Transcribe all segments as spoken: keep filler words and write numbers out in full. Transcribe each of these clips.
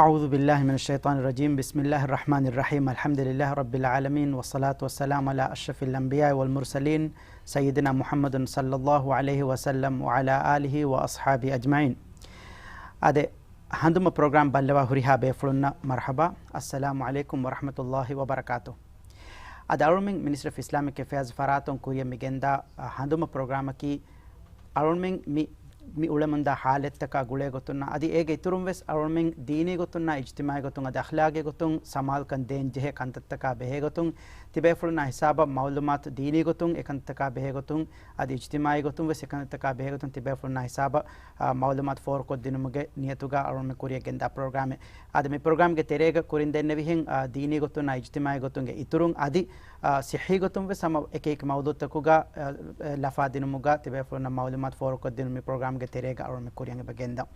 أعوذ بالله من الشيطان الرجيم. بسم الله الرحمن الرحيم. الحمد لله رب العالمين، والصلاة والسلام على أشرف الأنبياء والمرسلين، سيدنا محمد صلى الله عليه وسلم وعلى آله وأصحابه أجمعين. އާދެ، ހަނދުމަ ޕްރޮގްރާމް ބައްލަވާ ހުރިހާ ބޭފުޅުންނަށް މަރްޙަބާ. އައްސަލާމު ޢަލައިކުމް ވަރަޙްމަތުﷲ ވަބަރަކާތު. އަދި އަޅުމެން މިނިސްޓްރީ އޮފް އިސްލާމިކް އެފެއާޒް ފަރާތުން ކުރިޔަށް މި ގެންދާ، އަ، ހަނދުމަ ޕްރޮގްރާމަކީ، އަޅުމެން މި، މި އުޅެމުންދާ ހާލަތްތަކާ ގުޅޭ ގޮތުންނާ، އަދި އޭގެ އިތުރުން ވެސް އަޅުމެން ދީނީ ގޮތުންނާ އިޖްތިމާޢީ ގޮތުން އަދި އަޚްލާގީ ގޮތުން ސަމާލުކަން ދޭން ޖެހޭ ކަންތައްތަކާ ބެހޭ ގޮތުން، ތިބޭފުޅުންނާ ހިސާބަށް މަޢުލޫމާތު ދީނީ ގޮތުން އެކަންތައްތަކާ ބެހޭ ގޮތުން، އަދި އިޖްތިމާޢީ ގޮތުން ވެސް އެކަންތައްތަކާ ބެހޭ ގޮތުން ތިބޭފުޅުންނާ ހިސާބަށް، އާ، މަޢުލޫމާތު ފޯރުކޮށްދިނުމުގެ ނިޔަތުގަ އަޅުމެން ކުރިޔަށް ގެންދާ ޕްރޮގްރާމެއް. އަދި މި ޕްރޮގްރާމްގެ ތެރޭގަ ކުރިން ދެންނެވިހެން، އާ، ދީނީ ގޮތުންނާ އިޖްތިމާޢީ ގޮތުންގެ އިތުރުން އަދި، އާ، ޞިއްޙީ ގޮތުން ވެސް ހަމަ އެކި އެކި މައުޟޫޢުތަކުގަ، އާ، އާ، ލަފާ ދިނުމުގަ ތިބޭފުޅުންނަށް މަޢުލޫމާތު ފޯރުކޮށްދިނުން މި ޕްރޮގްރާމްގެ ތެރޭގަ އަޅުމެން ކުރިޔަށް އެބަ ގެންދަން.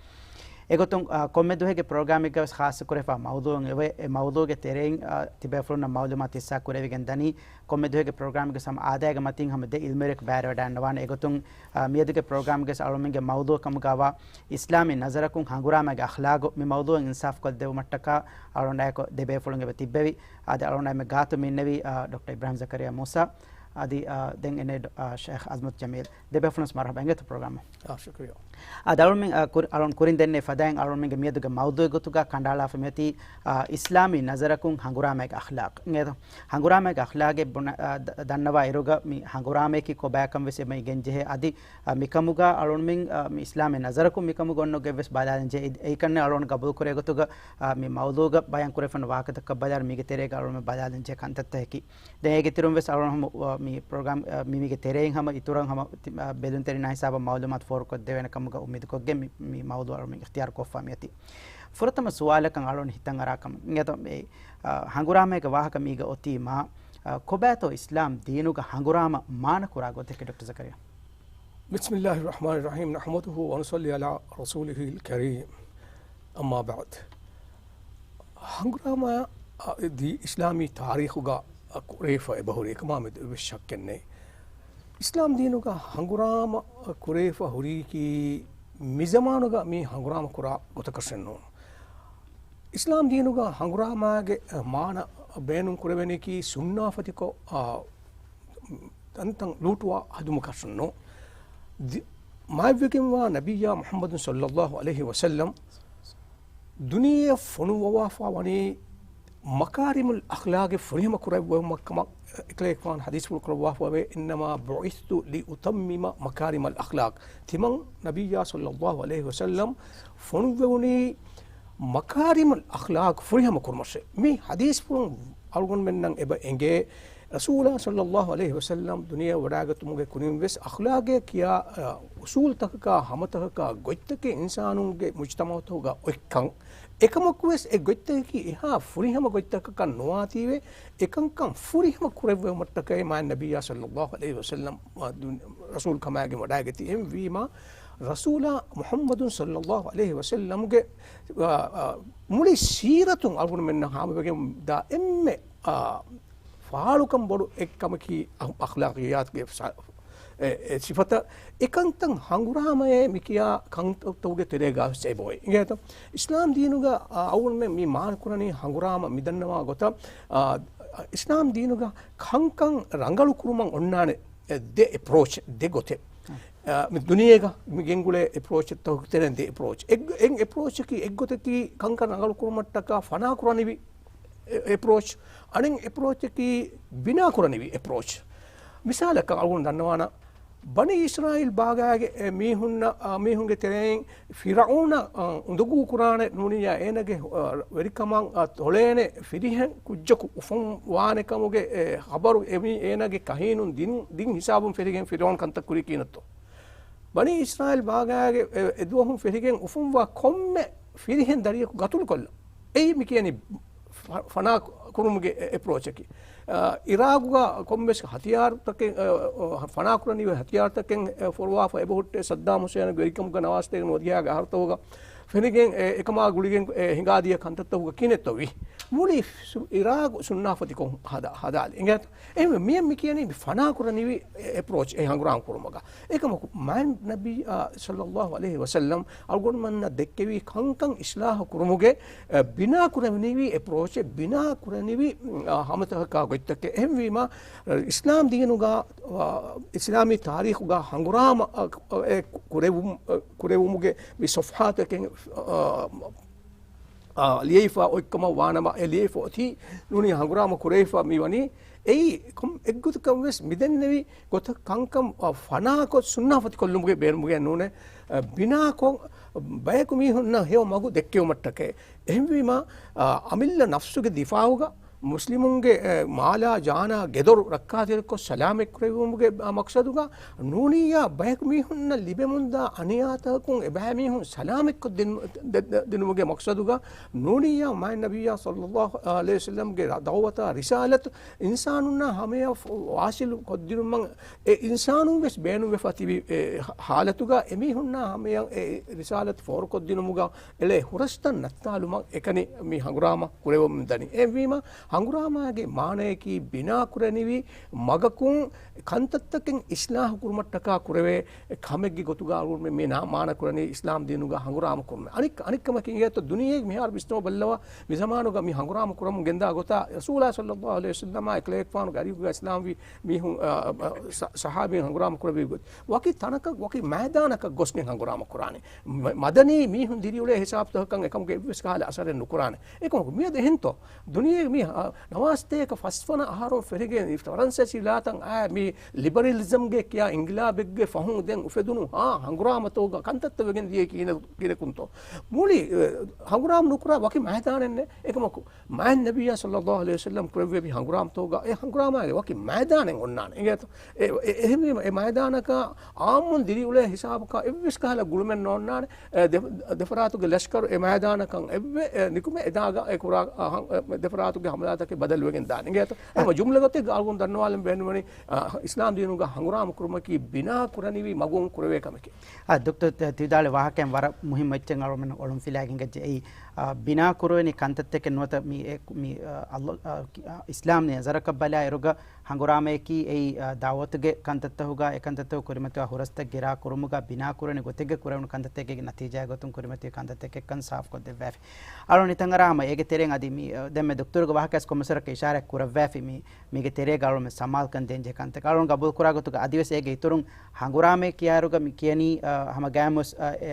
އެގޮތުން، އާ، ކޮންމެ ދުވަހެއްގެ ޕްރޮގްރާމެއްގަ ވެސް ޚާއްޞަ ކުރެފާ މައުޟޫޢުން އެވެ. އެ މައުޟޫޢުގެ ތެރެއިން، އާ، ތިބޭފުޅުންނަށް މަޢުލޫމާތު ހިއްސާ ކުރެވިގެން ދަނީ. ކޮންމެ ދުވަހެއްގެ ޕްރޮގްރާމެއްގެ ހަމަ އާދައިގެ މަތީން ހަމަ ދެ އިލްމުވެރިޔަކު ބައިވެރިވެވަޑައިގަންނަވާނެ. އެގޮތުން، އާ، މިއަދުގެ ޕްރޮގްރާމްގެ އަޅުމެންގެ މައުޟޫޢު ކަމުގައިވާ އިސްލާމީ ނަޒަރަކުން ހަނގުރާމައިގެ އަޚްލާގު މި މައުޟޫޢަށް އިންސާފުކޮށްދެވުމަށްޓަކާ އަޅުގަނޑާއެކު ދެބޭފުޅުން އެބަ ތިއްބެވި. އާދެ، އަޅުގަނޑާ މި ގާތު މި އިންނެވީ، އާ، ޑޮކްޓަރ އިބްރާހިމް ޒަކަރިޔާ މޫސާ. އަދި، އާ، ދެން އެން އެ ޑޮ-، އާ، ޝޭޚް އަޒްމަތް ޖަމީލް. ދެބޭފުޅުން މަރްޙަބާ އިނގޭތޯ ޕްރޮގްރާމަށް. އާ، ޝުކުރިއްޔާ. އާ، އަޅުމެން، އާ، ކުރި-، އަޅުން ކުރިން ދެންނެވި ފަދައިން އަޅުމެންގެ މިއަދުގެ މައުޟޫޢު ގޮތުގަ ކަނޑައަޅާފަ މިއޮތީ، އާ، އިސްލާމީ ނަޒަރަކުން ހަނގުރާމައިގެ އަޚްލާޤް. އިނގޭތޯ؟ ހަނގުރާމައިގެ އަޚްލާގެއް ބުނަ-، އާ، ދަ-، ދަންނަވާ އިރުގަ މި ހަނގުރާމަޔަކީ ކޮބާކަން ވެސް އެބަ އިގެން ޖެހޭ. އަދި، އާ، މިކަމުގަ އަޅުމެން، އާ، މި އިސްލާމީ ނަޒަރަކުން މިކަމުގަ އޮންނަ ގޮތް ވެސް ބަލާލަން ޖެހޭ. އެ-، އެއީ ކަންނޭ އަޅުގަނޑު ގަބޫލު ކުރޭ ގޮތުގަ، އާ، މި މައުޟޫޢުގަ ބަޔާން ކުރެވިފައިވާ ވާހަކަތަކަށް ބަލާލަން މީގެ ތެރޭގަ އަޅުމެން ބަލާލަން ޖެހޭ ކަންތައްތަކަކީ. ދެން އޭގެ އިތުރުން ވެސް އަޅުގަނޑު ހަމަ، އާ، މި ޕްރޮގްރާމް، އާ، މި މީގެ ތެރެއިން ހަމަ އިތުރަށް ހަމަ ތި-، އާ، ބެލުންތެރިންނާ ހިސާބަށް މައުލޫމާތު ފޯރުކޮށްދެވޭނެ ކަމުގަ އުއްމީދުކޮށްގެން މި، މި މައުޟޫޢު އަޅުމެން އިޚްތިޔާރު ކޮށްފާ މިއޮތީ. ފުރަތަމަ ސުވާލަކަށް އަޅުން ހިތަށް އަރާ ކަމަށް އިނގޭތޯ މި، އާ، ހަނގުރާމައިގެ ވާހަކަ މީގަ އޮތީމާ، އާ، ކޮބާތޯ އިސްލާމް ދީނުގަ ހަނގުރާމަ މާނަ ކުރާ ގޮތަކީ ޑޮކްޓަރ ޒަކަރިޔާ؟ بسم الله الرحمن الرحيم. نحمده ونصلي على رسوله الكريم. أما بعد. ހަނގުރާމަ، އާ، ދީ-، އިސްލާމީ ތާރީޚުގަ، އާ، ކުރެވިފަ އެބަހުރި އެކަމާ މެދު އެއްވެސް ޝައްކެއް ނެތް. އިސްލާމް ދީނުގަ ހަނގުރާމަ ކުރެވިފަ ހުރީކީ މި ޒަމާނުގަ މީ ހަނގުރާމަ ކުރާ ގޮތަކަށެއް ނޫން. އިސްލާމް ދީނުގަ ހަނގުރާމާގެ މާނަ ބޭނުން ކުރެވެނީކީ ސުންނާފަތިކޮށް، އާ، ތަންތަން ލޫޓުވާ ހަދުމަކަށެއް ނޫން. ދި-، މާތްވެގެންވާ ނަބިއްޔާ މުޙައްމަދު ޞައްލައްލާހު ޢަލައިހި ވަސައްލަމް ދުނިޔެއަށް ފޮނުއްވަވާފަ ވަނީ މަކާރިމުލް އަޚްލާގެއް ފުރިހަމަ ކުރެއްވުމަށްކަމަށް އެކަލޭގެފާނު ޙަދީޘްފުޅު ކުރައްވާފަވޭ، إنما بعثت لأتمم مكارم الأخلاق. ތިމަން ނަބިއްޔާ ޞައްލައްލާހު ޢަލައިހި ވަސައްލަމް ފޮނުއްވެވުނީ މަކާރިމުލް އަޚްލާޤް ފުރިހަމަ ކުރުމަށޭ. މި ޙަދީޘްފުޅުން އަޅުގަނޑުމެންނަށް އެބަ އެނގޭ، ރަސޫލާ ޞައްލައްލާހު ޢަލައިހި ވަސައްލަމް ދުނިޔެއަށް ވަޑާގަތުމުގެ ކުރިން ވެސް އަޚްލާޤޭ ކިޔާ، އަ، އުޞޫލުތަކަކާ ހަމަތަކަކާ ގޮތްތަކެއް އިންސާނުންގެ މުޖްތަމަޢުތަކުގަ އޮތްކަން. އެކަމަކުވެސް އެ ގޮތްތަކަކީ އެހާ ފުރިހަމަ ގޮތްތަކަކަށް ނުވާތީވެ، އެކަންކަން ފުރިހަމަ ކުރެއްވުމަށްޓަކައި މާތް ނަބިއްޔާ ޞައްލައްލާހު ޢަލައިހި ވަސައްލަމް، އަ، ދުން-، ރަސޫލު ކަމާގެން ވަޑާގަތީ. އެހެންވީމާ، ރަސޫލާ މުޙައްމަދު ޞައްލައްލާހު ޢަލައިހި ވަސައްލަމްގެ، އަ، އަ، މުޅި ސީރަތުން އަޅުގަނޑުމެންނަށް ހާމަވެގެން ދާ އެންމެ، އަ، ފާޅުކަން ބޮޑު އެއްކަމަކީ އަހް-، އަޚްލާޤިއްޔާތުގެ ސަ-، އެ، އެ ސިފަތައް. އެކަންތައް ހަނގުރާމައޭ މިކިޔާ ކަންތައްތަކުގެ ތެރޭގަ ވެސް އެބައޮތް. އިނގޭތޯ؟ އިސްލާމް ދީނުގަ، އަ، އަޅުގަނޑުމެން މި މާނަކުރަނީ ހަނގުރާމަ މިދަންނަވާ ގޮތަށް، އަ، އިސްލާމް ދީނުގަ ކަންކަން ރަނގަޅު ކުރުމަށް އޮންނާނެ ދެ އެޕްރޯޗް، ދެ ގޮތެއް. އަ، މި ދުނިޔޭގަ މި ގެންގުޅޭ އެޕްރޯޗްތަކުގެ ތެރެއިން ދެ އެޕްރޯޗް. އެއް، އެއް އެޕްރޯޗަކީ އެއްގޮތަކީ ކަންކަން ރަނގަޅު ކުރުމަށްޓަކާ ފަނާ ކުރަނިވި އެ-، އެޕްރޯޗް. އަނެއް އެޕްރޯޗަކީ ބިނާ ކުރަނިވި އެޕްރޯޗް. މިސާލަކަށް އަޅުގަނޑު ދަންނަވާނަ، ބަނީ އިސްރާއީލް ބާގާގެ އެ މީހުންނަށް، އާ، މީހުންގެ ތެރެއިން ފިރައުނަށް، އާ، އުނދަގޫ ކުރާނެ ނޫނިއްޔާ އޭނަގެ، އާ، ވެރިކަމަށް، އާ، ތޮޅޭނެ ފިރިހެން ކުއްޖަކު އުފަން ވާނެ ކަމުގެ އެ ޚަބަރު އެ މީ އޭނަގެ ކަހީނުން ދިން، ދިން ހިސާބުން ފެށިގެން ފިރައުން ކަންތައް ކުރީ ކިހިނެއްތޯ؟ ބަނީ އިސްރާއީލް ބާގާގެ އެ، އެ ދުވަހުން ފެށިގެން އުފުންވާ ކޮންމެ ފިރިހެން ދަރިޔަކު ގަތުލުކޮށްލަން. އެއީ މި ކިޔަނީ ފަ-، ފަނާ ކުރުމުގެ އެ-، އެޕްރޯޗަކީ. އަ، އިރާގުގަ ކޮންމެސް ހަތިޔާރުތަކެއް، އަ، އަ، ފަނާ ކުރަނިވި ހަތިޔާރުތަކެއް، އަ، ފޮރުވާފަ އެބަހުއްޓޭ ސައްދާމް ހުސޭންގެ ވެރިކަމުގަ ނަވާސްތޭކަ ނުވަދިހައިގެ އަހަރުތަކުގަ. ފެނިގެން އެ، އެކަމާ ގުޅިގެން އެ، ހިނގާދިޔަ ކަންތައްތަކުގަ ކިނެއްތޯ ވީ؟ މުޅި ސު-، އިރާގު ސުންނާފަތިކޮށް ހަދާ، ހަދާލި. އިނގޭތޯ؟ އެހެންވެ މިއަށް މި ކިޔަނީ މި ފަނާ ކުރަނިވި އެ، އެޕްރޯޗް އެ ހަނގުރާމަ ކުރުމުގަ. އެކަމަކު މާތް ނަބިއްޔާ ޞައްލައްލާހު ޢަލައިހި ވަސައްލަމް އަޅުގަނޑުމެންނަށް ދެއްކެވި ކަންކަން އިޞްލާޙު ކުރުމުގެ، އެ، ބިނާ ކުރެވިނިވި އެޕްރޯޗެއް، ބިނާ ކުރެވިނިވި، އާ، ހަމަތަކަކާ ގޮތްތަކެއް. އެހެންވީމާ، އިސްލާމް ދީނުގަ، އާ، އިސްލާމީ ތާރީޚުގަ ހަނގުރާމަ، އާ، އެ، ކުރެވުމު-، އާ، ކުރެވުމުގެ މި ޞަފްޙާތަކެއް، އާ، އާ، ލިޔެފަ އޮތްކަމަށް ވާނަމަ، އެ ލިޔެފަ އޮތީ ނޫނީ ހަނގުރާމަ ކުރެވިފަ މިވަނީ. އެއީ ކޮން އެއްގޮތަކަށް ވެސް މިދެންނެވި ގޮތަށް ކަންކަން، އާ، ފަނާކޮށް ސުންނާފަތިކޮށްލުމުގެ ބޭނުމުގެ ނޫނޭ، އާ، ބިނާކޮށް ބަޔަކު މީހުންނަށް ހެޔޮ މަގު ދެއްކެވުމަށްޓަކައި. އެހެންވީމާ، އާ، އަމިއްލަ ނަފްސުގެ ދިފާއުގަ، މުސްލިމުންގެ، އެ، މާލާ ޖާނާ ގެދޮރު ރައްކާތެރިކޮށް ސަލާމަތްކުރެވުމުގެ، އާ، މަޤްޞަދުގަ ނޫނިއްޔާ ބަޔަކު މީހުންނަށް ލިބެމުންދާ އަނިޔާތަކުން އެބައިމީހުން ސަލާމަތްކޮށްދިނު-، ދެ-، ދެ-، ދިނުމުގެ މަޤްޞަދުގަ ނޫނިއްޔާ މާތް ނަބިއްޔާ ޞައްލައްލާހު ޢަލައިހި ވަސައްލަމްގެ ރަ-، ދަޢުވަތާ ރިސާލަތު އިންސާނުންނާ ހަމަޔަށް ފު-، ވާޞިލު ކޮށްދިނުމަށް އެ އިންސާނުން ވެސް ބޭނުންވެފަ ތިބި އެ ހާ-، ހާލަތުގަ އެމީހުންނާ ހަމަޔަށް އެ ރިސާލަތު ފޯރުކޮށްދިނުމުގަ އެޅޭ ހުރަސްތައް ނައްތާލުމަށް އެކަނި މި ހަނގުރާމަ ކުރެވެމުންދަނީ. އެހެންވީމަ، ހަނގުރާމާގެ މާނަޔަކީ ބިނާކުރަނިވި މަގަކުން ކަންތައްތަކެއް އިޞްލާޙު ކުރުމަށްޓަކާ ކުރެވޭ ކަމެއްގެ ގޮތުގަ އަޅުގަނޑުމެން މި ނާ-، މާނަ ކުރަނީ އިސްލާމް ދީނުގަ ހަނގުރާމަ ކުރުމެއް. އަނެއް-، އަނެއްކަމަކީ އިނގޭތޯ ދުނިޔޭގެ މިހާރު ބިސްނަމަ ބައްލަވާ މި ޒަމާނުގަ މި ހަނގުރާމަ ކުރަމުން ގެންދާ ގޮތާ ރަސޫލާ ޞައްލައްލާހު ޢަލައިހި ވަސައްލަމާ އެކަލޭގެފާނުގެ އަރިހުގަ އިސްލާމްވި މީހުން، އަ، އަ، ޞަ-، ޞަޙާބީން ހަނގުރާމަ ކުރެއްވި ގޮތް. ވަކި ތަނަކަށް، ވަކި މައިދާނަކަށް ގޮސްގެން ހަނގުރާމަ ކުރާނެ. މަ-، މަދަނީ މީހުން ދިރިއުޅޭ ހިސާބުތަކަކަށް އެކަމުގެ އެއްވެސް ކަހަލަ އަސަރެއް ނުކުރާނެ. އެކަމަކު މިއަދު އެހެންތޯ؟ ދުނިޔޭގެ މި، އަ، ނަވާސްތޭކަ ފަސްވަނަ އަހަރުން ފެށިގެން ފަރަންސޭސި ވިލާތަށް އައި މި ލިބަރަލިޒަމްގެ ކިޔާ އިންގިލާބެއްގެ ފަހުން ދެން އުފެދުނު ހާ ހަނގުރާމަތޯގަ ކަންތައްތައް ވެގެން ދިޔައީ ކިހިނެ-، ކިހިނެއްކުންތޯ؟ މުޅި، އެ، ހަނގުރާމަ ނުކުރާ ވަކި މައިދާނެއް ނެތް. އެކަމަކު މާތް ނަބިއްޔާ ޞައްލައްލާހު ޢަލައިހި ވަސައްލަމް ކުރެއްވި ހަނގުރާމަތޯގަ އެ ހަނގުރާމާގެ ވަކި މައިދާނެއް އޮންނާނެ. އިނގޭތޯ؟ އެ، އެ، އެހެންވީމަ އެ މައިދާނަކަށް އާއްމުން ދިރިއުޅޭ ހިސާބަކަށް އެއްވެސް ކަހަލަ ގުޅުމެއް ނޯންނާނެ. އެ، ދެ-، ދެފަރާތުގެ ލަޝްކަރު އެ މައިދާނަކަށް އެއްވެ، އެ، ނިކުމެ އެދާގަ އެ ކުރާ، އަ، ހަ-، އެ، ދެފަރާތުގެ ހަމަލާތަކެއް ބަދަލުވެގެން ދާނެ. އިނގޭތޯ؟ އެހެންވީމަ ޖުމްލަ ގޮތެއްގަ އަޅުގަނޑު ދަންނަވާލަން ބޭނުންވަނީ، އަ، އިސްލާމް ދީނުގަ ހަނގުރާމަ ކުރުމަކީ ބިނާ ކުރަނިވި މަގުން ކުރެވޭ ކަމެކޭ. އާ، ދޮކްޓަރ ތި-، ތި ވިދާޅުވި ވާހަކައިން ވަރަށް މުހިއްމު އެއްޗެއް އަޅުގަނޑު އޮޅުން ފިލާގެން ގައްޖެ. އެއީ، އާ، ބިނާ ކުރެވެނީ ކަންތައްތަކެއް ނުވަތަ މި އެ-، މި، އާ، އަލް-، އާ، ކި-، އާ، އިސްލާމް ނަޒަރަކަށް ބަލާ އިރުގަ ހަނގުރާމަޔަކީ އެއީ، އާ، ދަޢުވަތުގެ ކަންތައްތަކުގަ އެ ކަންތައްތަކުގެ ކުރިމަތިވާ ހުރަސްތައް ގިރާ ކުރުމުގަ ބިނާ ކުރެވެނި ގޮތެއްގެ ކުރެވުނު ކަންތައްތަކެއްގެ ނަތީޖާގެ ގޮތުން ކުރިމަތިވި ކަންތައްތަކެއްކަން ސާފުކޮށްދެއްވާފި. އަޅުގަނޑު ނިތަން އަރާ ހަމަ އޭގެ ތެރެއިން އަދި މި، އަ، ދެންމެ ދޮކްތަރުގެ ވާހަކައަސް ކޮންމެސްވަރަކަށް އިޝާރާތް ކުރައްވާފި މި މީގެ ތެރޭގަ އަޅުގަނޑުމެން ސަމާލުކަން ދޭންޖެހޭ ކަންތަކަށް. އަޅުގަނޑު ގަބޫލުކުރާ ގޮތުގަ އަދިވެސް އޭގެ އިތުރުން ހަނގުރާމައެއް ކިޔާއިރުގަ މި ކިޔަނީ، އަ، ހަމަ ގައިމުވެސް، އަ، އެ،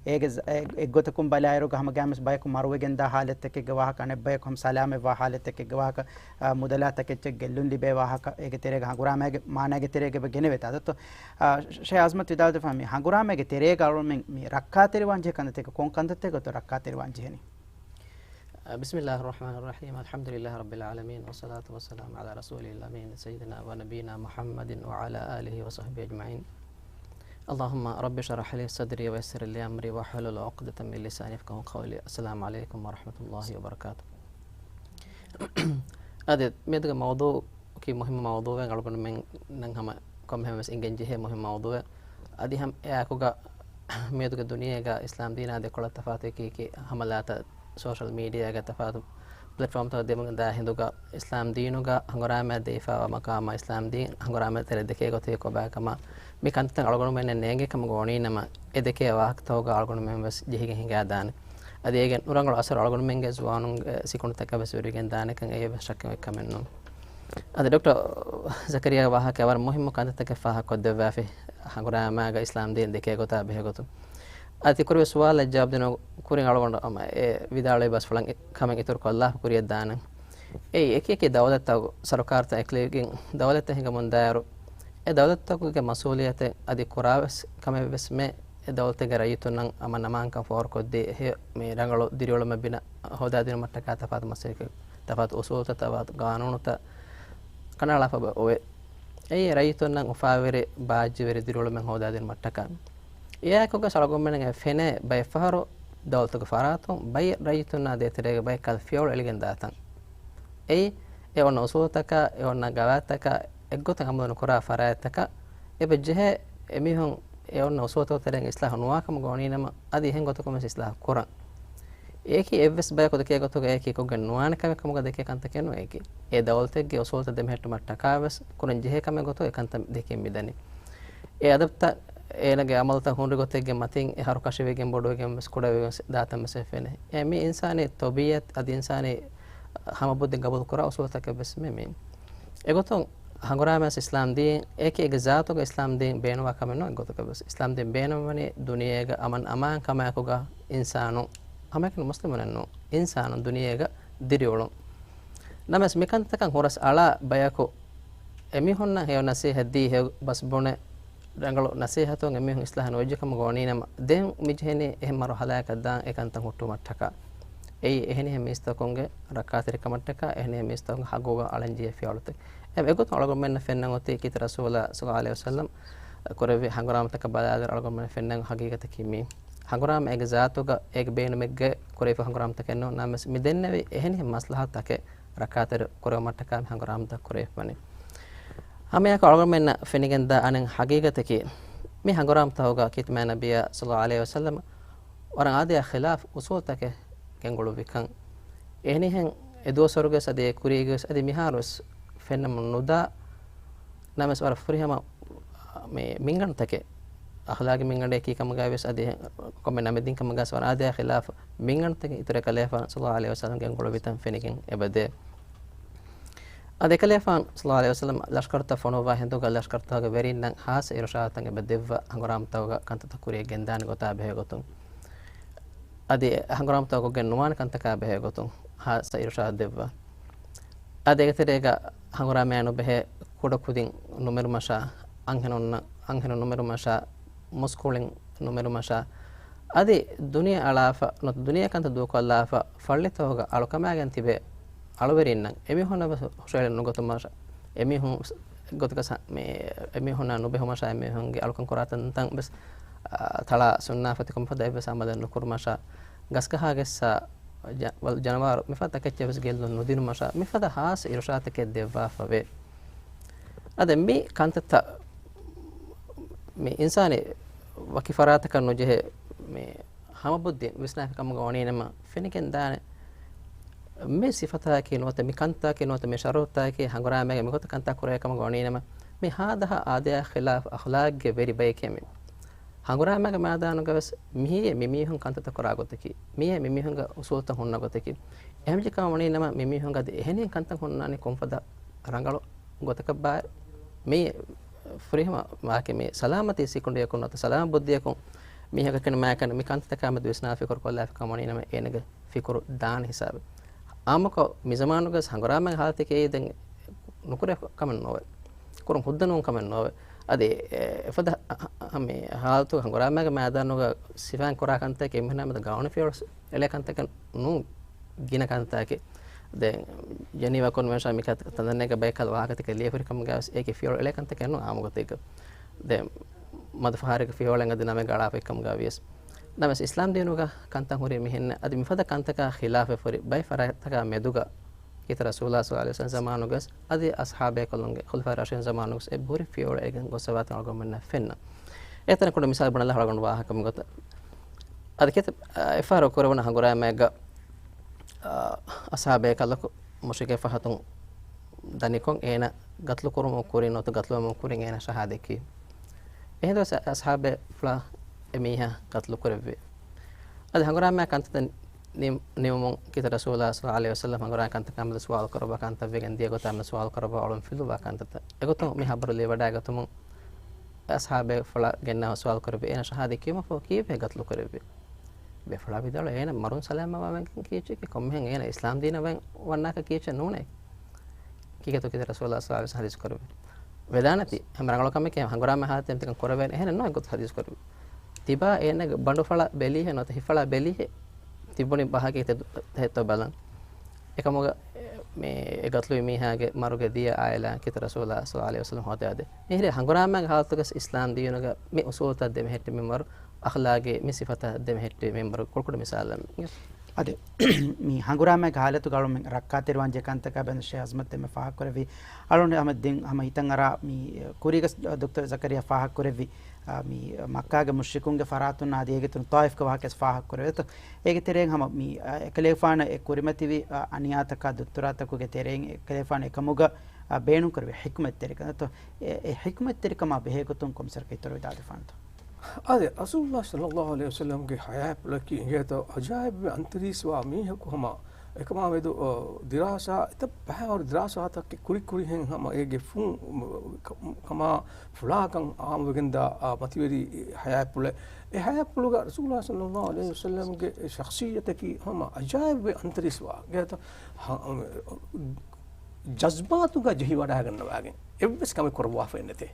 އޭގެ ޒަ-، އެ-، އެއްގޮތަކުން ބަލާއިރުގަ ހަމަ ގައިމުވެސް ބަޔަކު މަރުވެގެންދާ ހާލަތްތަކެއްގެ ވާހަކަ، އަނެއް ބަޔަކު ހަމަ ސަލާމަތްވާ ހާލަތްތަކެއްގެ ވާހަކަ، އަ، މުދަލާ ތަކެއްޗެއް ގެއްލުން ލިބޭ ވާހަކަ، އޭގެ ތެރޭގަ ހަނގުރާމައިގެ މާނައިގެ ތެރޭގަ އެބަ ގެނެވޭތާ ދޮކްތަރު؟ އަ، ޝޭޚް އަޒްމަތް ވިދާޅުވެފަ މި ހަނގުރާމައިގެ ތެރޭގަ އަޅުގަނޑުމެން މި ރައްކާތެރިވާން ޖެހޭ ކަންތައްތަކެއް ކޮން ކަންތައްތަކެއް ގޮތުން ރައްކާތެރިވާން ޖެހެނީ؟ بسم الله الرحمن الرحيم. الحمد لله رب العالمين، والصلاة والسلام على رسوله الأمين، سيدنا ونبينا محمد وعلى آله وصحبه أجمعين. اللهم رب اشرح لي صدري ويسر لي أمري واحلل عقدة من لساني يفقهوا قولي. السلام عليكم ورحمة الله وبركاته. އަދި މިއަދުގެ މައުޟޫޢަކީ މުހިއްމު މައުޟޫޢެއް، އަޅުގަނޑުމެންނަށް ހަމަ ކޮންމެހެން ވެސް އެނގެން ޖެހޭ މުހިއްމު މައުޟޫޢެއް. އަދި ހަމަ އެއާއެކުގަ މިއަދުގެ ދުނިޔޭގަ އިސްލާމް ދީނާ ދެކޮޅަށް ތަފާތު އެކި އެކި ހަމަލާތައް، ސޯޝަލް މީޑިއާގެ ތަފާތު ޕްލެޓްފޯމްތައް ދެމިގެން ދާ ހިނދުގަ، އިސްލާމް ދީނުގަ ހަނގުރާމައަށް ދެވިފައިވާ މަޤާމާ، އިސްލާމް ދީން ހަނގުރާމަ ތެރެ ދެކޭ ގޮތެއް ކޮބާ ކަމަށް މި ކަންތައް އަޅުގަނޑުމެންނަށް ނޭނގޭ ކަމަށް ގޮވަނީ ނަމަ، އެ ދެކޭ ވާހަކަތަކުގަ އަޅުގަނޑުމެން ވެސް ޖެހިގެން ހިނގާ ދާނެ. އަދި އޭގެ ނުރަނގަޅު އަސަރު އަޅުގަނޑުމެންގެ ޒުވާނުންގެ ސިކުނޑިތަކަށް ވެސް ވެރިގެން ދާނެކަން އެއީ ވެސް ޝައްކެއް ކަމެއް ނޫން. އަދި ޑޮކްޓަރ ޒަކަރިޔާގެ ވާހަކަ ވަރަށް މުހިއްމު ކަންތައްތަކެއް ފާހަގަކޮށްދެއްވާފި، ހަނގުރާމާގަ އިސްލާމް ދީން ދެކޭ ގޮތާ ބެހޭ ގޮތުން. އަދި ތިކުރެވި ސުވާލަށް ޖަވާބު ދިނުމަށް ކުރިން އަޅުގަނޑު ހަމަ އެ ވިދާޅުވި ބަސްފުޅަށް ކަމެއް އިތުރު ކޮށްލާފަ ކުރިޔަށް ދާނަން. އެއީ އެކި އެކި ދައުލަތްތަކު، ސަރުކާރުތައް އެކަލޭގެން ދައުލަތްތައް ހިނގަމުންދާއިރު، އެ ދައުލަތްތަކުގެ މަސްއޫލިއްޔަތެއް އަދި ކުރާވެސް ކަމެއް ވެސް މެ އެ ދައުލަތެއްގެ ރައްޔިތުންނަށް އަމަން އަމާންކަން ފޯރުކޮށްދީ، އެ މި ރަނގަޅު ދިރިއުޅުމެއް ބިނާ ހޯދާދިނުމަށްޓަކާ ތަފާތު މަސައްކަތް، ތަފާތު އުސޫލުތައް، ތަފާތު ގާނޫނުތައް ކަނޑައަޅާފަ އޮވޭ. އެއީ ރައްޔިތުންނަށް އުފާވެރި، ބާއްޖަވެރި ދިރިއުޅުމެއް ހޯދާދިނުމަށްޓަކާ. އެއާއެކުގަ އަޅުގަނޑުމެންނަށް ފެނޭ ބައެއްފަހަރު ދައުލަތުގެ ފަރާތުން ބައެއް ރައްޔިތުންނާ ދޭތެރޭގަ ބައެއް ކަހަލަ ފިޔަވަޅު އެޅިގެން ދާތަން. އެއީ އެ އޮންނަ އުސޫލުތަކާ، އެ އޮންނަ ގަވާއިދުތަކާ އެއްގޮތަށް އަމަލު ނުކުރާ ފަރާތްތަކަށް އެބަ ޖެހޭ އެމީހުން އެ އޮންނަ އުސޫލުތަކުގެ ތެރެއިން އިސްލާހު ނުވާ ކަމުގަ ވަނީނަމަ، އަދި އެހެން ގޮތަކުން ވެސް އިސްލާހު ކުރަން. އެއަކީ އެއްވެސް ބަޔަކު ދެކޭ ގޮތުގަ އެއަކީ ކޮށްގެން ނުވާނެ ކަމެއް ކަމުގަ ދެކޭ ކަންތަކެއް ނޫން އެއަކީ. އެ ދައުލަތެއްގެ އުސޫލުތައް ދެމެހެއްޓުމަށް ޓަކާ ވެސް ކުރަން ޖެހޭ ކަމެއް ގޮތުގަ އެ ކަންތައް ދެކެން މިދަނީ. އެ އަދަބުތައް އޭނަގެ އަމަލުތައް ހުންރި ގޮތެއްގެ މަތިން އެ ހަރުކަށިވެގެން ބޮޑުވެގެން ވެސް ކުޑަވެގެން ވެސް ދާތަން ވެސް ފެނޭ. އެ މި އިންސާނީ ތަބީޢަތް އަދި އިންސާނީ ހަމަ ބުއްދި ގަބޫލު ކުރާ އުސޫލުތަކެއް ވެސް މި މި. އެގޮތުން ހަނގުރާމަ ވެސް އިސްލާމް ދީން އެކި އެކި ޒާތުގަ އިސްލާމް ދީން ބޭނުންވާ ކަމެއް ނޫން. އެގޮތަކަށް ވެސް އިސްލާމް ދީން ބޭނުންވަނީ ދުނިޔޭގަ އަމަން އަމާން ކަމާއެކުގަ އިންސާނުން، ހަމައެކަނި މުސްލިމުންނެއް ނޫން، އިންސާނުން ދުނިޔޭގަ ދިރިއުޅުން. ނަމަވެސް މިކަންތަކަށް ހުރަސް އަޅާ ބަޔަކު އެމީހުންނަށް ހެޔޮ ނަސޭހަތް ދީ، ހެޔޮ ބަސް ބުނެ، ރަނގަޅު ނަސޭހަތުން އެމީހުން އިސްލާހް ނުވެއްޖެ ކަމުގަ ވަނީނަމަ، ދެން މި ޖެހެނީ އެހެން މަރުހަލާއަކަށް ދާން އެ ކަންތައް ހުއްޓުވުމަށް ޓަކާ. އެއީ އެހެނިހެން މީސްތަކުންގެ ރައްކާތެރިކަމަށްޓަކާ، އެހެނިހެން މީސްތަކުންގެ ހައްގުގަ އަޅަންޖެހޭ ފިޔަވަޅުތައް. އެ އެގޮތުން އަޅުގަނޑުމެންނަށް ފެންނަން އޮތީ ކީރިތި ރަސޫލާ ޞައްލައްލާހު ޢަލައިހި ވަސައްލަމް ކުރެއްވި ހަނގުރާމަތަކަށް ބަލާލިއިރު އަޅުގަނޑުމެން ފެންނަން ހަގީގަތަކީ މީ. ހަނގުރާމަ އޭގެ ޒާތުގަ އޭގެ ބޭނުމެއްގަ ކުރެވިފަ ހަނގުރާމަތަކެއް ނޫން. ނަމަވެސް މި ދެންނެވި އެހެނިހެން މަސްލަހަތުތަކެއް ރައްކާތެރި ކުރެވުމަށްޓަކާ މި ހަނގުރާމަތައް ކުރެވިފަނީ. ހަމައެއާއެކު އަޅުގަނޑުމެންނަށް ފެނިގެންދާ އަނެއް ހަގީގަތަކީ، މި ހަނގުރާމަތަކުގަ ކީރިތި މާތް ނަބިއްޔާ ޞައްލައްލާހު ޢަލައިހި ވަސައްލަމް ވަރަށް އާދަޔާ ޚިލާފް އުސޫލުތަކެއް ގެންގުޅުއްވިކަން. އެހެނިހެން އެ ދުވަސްވަރުގެސް އަދި އެ ކުރީގެސް އަދި މިހާރުވެސް ފެންނަމުން ނުދާ، ނަމަވެސް ވަރަށް ފުރިހަމަ މި މިންގަނޑުތަކެއް، އަޚްލާގީ މިންގަނޑެއް ކީ ކަމުގައި ވެސް އަދި ކޮންމެ ނަމެއް ދިން ކަމުގައި ވެސް ވަރަށް އާދަޔާ ޚިލާފް މިންގަނޑުތަކެއް އިތުރަށް އެކަލޭގެފާނު ޞައްލައްލާހު ޢަލައިހި ވަސައްލަމް ގެންގުޅުއްވިތަން ފެނިގެން އެބަދޭ. އަދި އެކަލޭގެފާނު ޞައްލައްލާހު ޢަލައިހި ވަސައްލަމް ލަޝްކަރުތައް ފޮނުއްވާ ހިނދުގަ ލަޝްކަރުތަކުގެ ވެރިންނަށް ޚާއްޞަ އިރުޝާދުތައް އެބަ ދެއްވާ ހަނގުރާމަތަކުގަ ކަންތައްތައް ކުރިޔަށް ގެންދާނެ ގޮތާ ބެހޭގޮތުން. އަދި ހަނގުރާމަތަކުގެ ނުވާނެ ކަންތަކާ ބެހޭގޮތުން ޚާއްޞަ އިރުޝާދު ދެއްވާ. އަދި އޭގެ ތެރޭގަ ހަނގުރާމައާ ނުބެހޭ ކުޑަކުދިން ނުމެރުމަށާ، އަންހެނުންނަށް، އަންހެނުން ނުމެރުމަށާ، މުސްކުޅިން ނުމެރުމަށާ، އަދި ދުނިޔެ އަޅާފަ، ނުވަތަ ދުނިޔެ ކަންތައް ދޫކޮށްލާފަ، ފައްޅިތަކުގަ އަޅުކަމާގެން ތިބޭ އަޅުވެރިންނަށް އެމީހުންނަށް ވެސް ހުށަހެޅި ނުގަތުމަށް، އެމީހުން ގޮތަކަށް ސަ-، މި އެމީހުންނާ ނުބެހުމަށާ، އެމީހުންގެ އަޅުކަން ކުރާ ތަންތަން ވެސް، އާ، ތަޅާ ސުންނާފަ ތިކޮންފަދަ އެއްވެސް އަމަލެއް ނުކުރުމަށާ، ގަސްގަހާ ގެއްސާ، ޖަ-، ވަލް-، ޖަނަވާރު މިފަދަ ތަކެއްޗެއް ވެސް ގެއްލުން ނުދިނުމަށާ، މިފަދަ ޚާއްޞަ އިރުޝާދުތަކެއް ދެއްވާފަވޭ. އަދި މި ކަންތައްތައް މި އިންސާނީ ވަކި ފަރާތަކަށް ނުޖެހޭ، މި ހަމަ ބުއްދި ވިސްނާފި ކަމުގަ ވަނީނަމަ ފެނިގެން ދާނެ. މި ސިފަތަކީ ނުވަތަ މި ކަންތަކީ ނުވަތަ މި ޝަރުތަކީ ހަނގުރާމައިގެ މިގޮތަށް ކަންތައް ކުރޭ ކަމަކަށް ވަނީނަމަ، މި ހާދަހާ އާދަޔާ ޚިލާފް އަޚްލާގްގެ ވެރި ބައެކޭ މި. ހަނގުރާމައިގެ މައިދާނުގަ ވެސް މިއީ މި މީހުން ކަންތައްތައް ކުރާ ގޮތަކީ، މިއީ މި މީހުންގެ އުސޫލުތައް ހުންނަ ގޮތަކީ. އެހެންވެއްޖެ ކަމަކަށް ވަނީނަމަ، މި މީހުންގެ އަދި އެހެނިހެން ކަންތައް ހުންނާނީ ކޮންފަދަ ރަނގަޅު ގޮތަކަށް ބާއޭ. މި ފުރިހަމަ ވާހަކަ މި ސަލާމަތީ ސިކުނޑިއަކުން ނުވަތަ ސަލާމަތް ބުއްދިއަކުން މީހަކަށް ކިނުމާކަން މި ކަންތައްތަކާމެދު ވިސްނާ ފިކުރު ކޮށްލާފި ކަމަކަށް ވަނީނަމަ އޭނަގެ ފިކުރު ދާނެ ހިސާބެއް. އާއްމުކޮށް މި ޒަމާނުގަސް ހަނގުރާމައިގެ ހާލަތަކީ ދެން ނުކުރޭ ކަމެއް ނޯވޭ. ކުރުން ހުއްދަ ނޫން ކަމެއް ނޯވޭ. އަދި އެ، އެފަދަ މި ހާލަތު ހަނގުރާމައިގެ މައިދާނުގަ ސިފައިން ކުރާ ކަންތަކެއް އެންމެންނާ މެދު ގައުމީ ފިޔަވަޅު އެޅޭ ކަންތަކެއް ނޫން. ގިނަ ކަންތަކެއް. ދެން ޖެނީވާ ކޮންވެންޝަން މިކަ ތަންތަނެއްގަ ބައެއް ކަލަ ވާހަކަތަކެއް ލިޔެފައި ކަމުގައި ވެސް އޭގެ ފިޔަވަޅު އެޅޭ ކަންތަކެއް ނޫން އާއްމު ގޮތެއްގަ. ދެން މަދު ފަހަރެއްގެ ފިޔަވަޅެއް އަދި ނަމެއް އަޅާފައި ކަމުގައި ވިޔަސް. ނަމަވެސް އިސްލާމް ދީނުގަ ކަންތައް ހުރީ މިހެންނެއް. އަދި މިފަދަ ކަންތަކާ ޚިލާފަށް ހުރި ބައެއް ފަރާތްތަކާ މެދުގަ ކީރިތި ރަސޫލާ ޞައްލައްލާހު ޢަލައިހި ވަސައްލަމް ޒަމާނުގަސް އަދި އަޞްޙާބޭކަލުންގެ ޚުލަފާ ރަޝީދުން ޒަމާނުގަސް އެބަހުރި ފިޔަވަޅު އެޅިގެން ގޮސް އެބައޮތްތަން އަޅުގަނޑުމެންނަށް ފެންނަ. އެތަނަށް ކުޑަ މިސާލެއް ބުނަލާ އަޅުގަނޑު ވާހަކަ މިގޮތަށް. އަދި ކެތި އެފްއާރް ކުރެވުނު ހަނގުރާމައެއްގަ، އަ، އަޞްޙާބޭކަލަކު މުޝްރިކެއް ފަހަތުން ދަނިކޮށް އޭނަ ގަތުލު ކުރުމުން ކުރިން ނުވަތަ ގަތުލުވުމުން ކުރިން އޭނަ ޝަހާދަތް ކީ. އެހިނދު އަޞްޙާބޭފުޅާ އެ މީހާ ގަތުލު ކުރެއްވި. އަދި ހަނގުރާމައިގެ ކަންތައް ނި-، ނިމުމުން ކީރިތި ރަސޫލާ ޞައްލައްލާހު ޢަލައިހި ވަސައްލަމް ހަނގުރާމައިގެ ކަންތަކާމެދު ސުވާލު ކުރައްވާ ކަންތައް ވެގެން ދިޔަ ގޮތާމެދު ސުވާލު ކުރައްވާ އޮޅުން ފިލުވާ ކަންތައްތައް. އެގޮތުން މި ހަބަރު ލިޔެވަޑައިގަތުމުން އަޞްޙާބޭފުޅާ ގެންނަވާ ސުވާލު ކުރެއްވި އޭނަ ޝަހާދަތް ކިޔުމަށްފަހު ކީއްވެ ގަތުލު ކުރެއްވީ؟ ބޭފުޅާ ވިދާޅުވި އޭނަ މަރުން ސަލާމަތްވާ ކީއްޗެއް ކޮންމެހެން އޭނަ އިސްލާމް ދީނަށް ވަން ވަންނާކަށް ކީއްޗެއް ނޫނޭ. ކީކޭތޯ ކީރިތި ރަސޫލާ ޞައްލައްލާހު ޢަލައިހި ވަސައްލަމް ޙަދީޘް ކުރެއްވި. ވެދާނެތީ ހަމަ ރަނގަޅު ކަމެކޭ ހަނގުރާމަ ހާލަތެއް މިތަކަން ކުރެވޭނެ އެހެނެއް ނޯ ގޮތަށް ޙަދީޘް ކުރެއްވި. ތިބާ އޭނަގެ ބަނޑުފަޅަށް ބެލީހޭ ނުވަތަ ހިފަޅަށް ބެލީހޭ ތިބުނި ބަހަކީ ތެ-، ތެ-، ތެތޯ ބަލަން. އެކަމުގަ މި އެ ގަތުލުވި މީހާގެ މަރުގެ ދިޔަ އާއިލާ ކީރިތި ރަސޫލާ ޞައްލައްލާހު ޢަލައިހި ވަސައްލަމް ހޯދާދޭ. މިހިރީ ހަނގުރާމައިގެ ހާލަތުގަސް އިސްލާމް ދީނުގަ މި އުސޫލުތައް ދެމެހެއްޓި މިންވަރު އަޚްލާގީ މި ސިފަތައް ދެމެހެއްޓި މިންވަރު ކުޅުކުޑަ މިސާލެއް. އަދި މި ހަނގުރާމައިގެ ހާލަތުގަ އަޅުމެން ރައްކާތެރިވާން ޖެހޭ ކަންތަކާ ބެން ޝޭހް އަޒްމަތް ދެންމެ ފާހަގަކުރެއްވި. އަޅުން ހަމަ ދެން ހަމަ ހިތަށް އަރާ މި ކުރީގަ ދޮކްޓަރ ޒަކަރިޔާ ފާހަގަކުރެއްވި، އާ، މި މައްކާގެ މުޝްރިކުންގެ ފަރާތުން އަދި އޭގެ އިތުރުން ޠާއިފްގެ ވާހަކަސް ފާހަގަކުރެވޭތޯ. އޭގެ ތެރެއިން ހަމަ މި، އާ، އެކަލޭގެފާނަށް އެ ކުރިމަތިވި، އާ، އަނިޔާތަކާ ދުއްތުރާތަކުގެ ތެރެއިން އެކަލޭގެފާނު އެކަމުގަ، އާ، ބޭނުންކުރެވި ޙިކްމަތްތެރިކަންތޯ. އެ، އެ ޙިކްމަތްތެރިކަމާ ބެހޭގޮތުން ކޮންމެސް ވަރަކަށް އިތުރުވެދާދެފާނެތޯ. އާދެ، ރަސޫލުﷲ ޞައްލަﷲ ޢަލައިހި ވަސައްލަމްގެ ޙަޔާތްޕުޅަކީ އިނގޭތޯ އަޖާއިބުވެ އަންތަރީސްވާ މީހަކު ހަމަ އެކަމާ މެދު، އަ، ދިރާސާ، އެތައް ބައިވަރު ދިރާސާތަކެއް ކުރި ކުރިހެން ހަމަ އޭގެ ފުން، ކަ-، ކަމާ ފުޅާކަން އާއްމުވެގެންދާ، އަ، މަތިވެރި ޙަޔާތްޕުޅެއް. އެ ޙަޔާތްޕުޅުގަ ރަސޫލުﷲ ޞައްލަﷲ ޢަލައިހި ވަސައްލަމްގެ ޝަޚްޞިއްޔަތަކީ ހަމަ އަޖާއިބުވެ އަންތަރީސްވާ. އިނގޭތޯ ހަ-، ޖަޒްބާތުގަ ޖެހިވަޑައިގަންނަވާގެން އެއްވެސް ކަމެއް ކުރައްވާފައެއް ނެތޭ.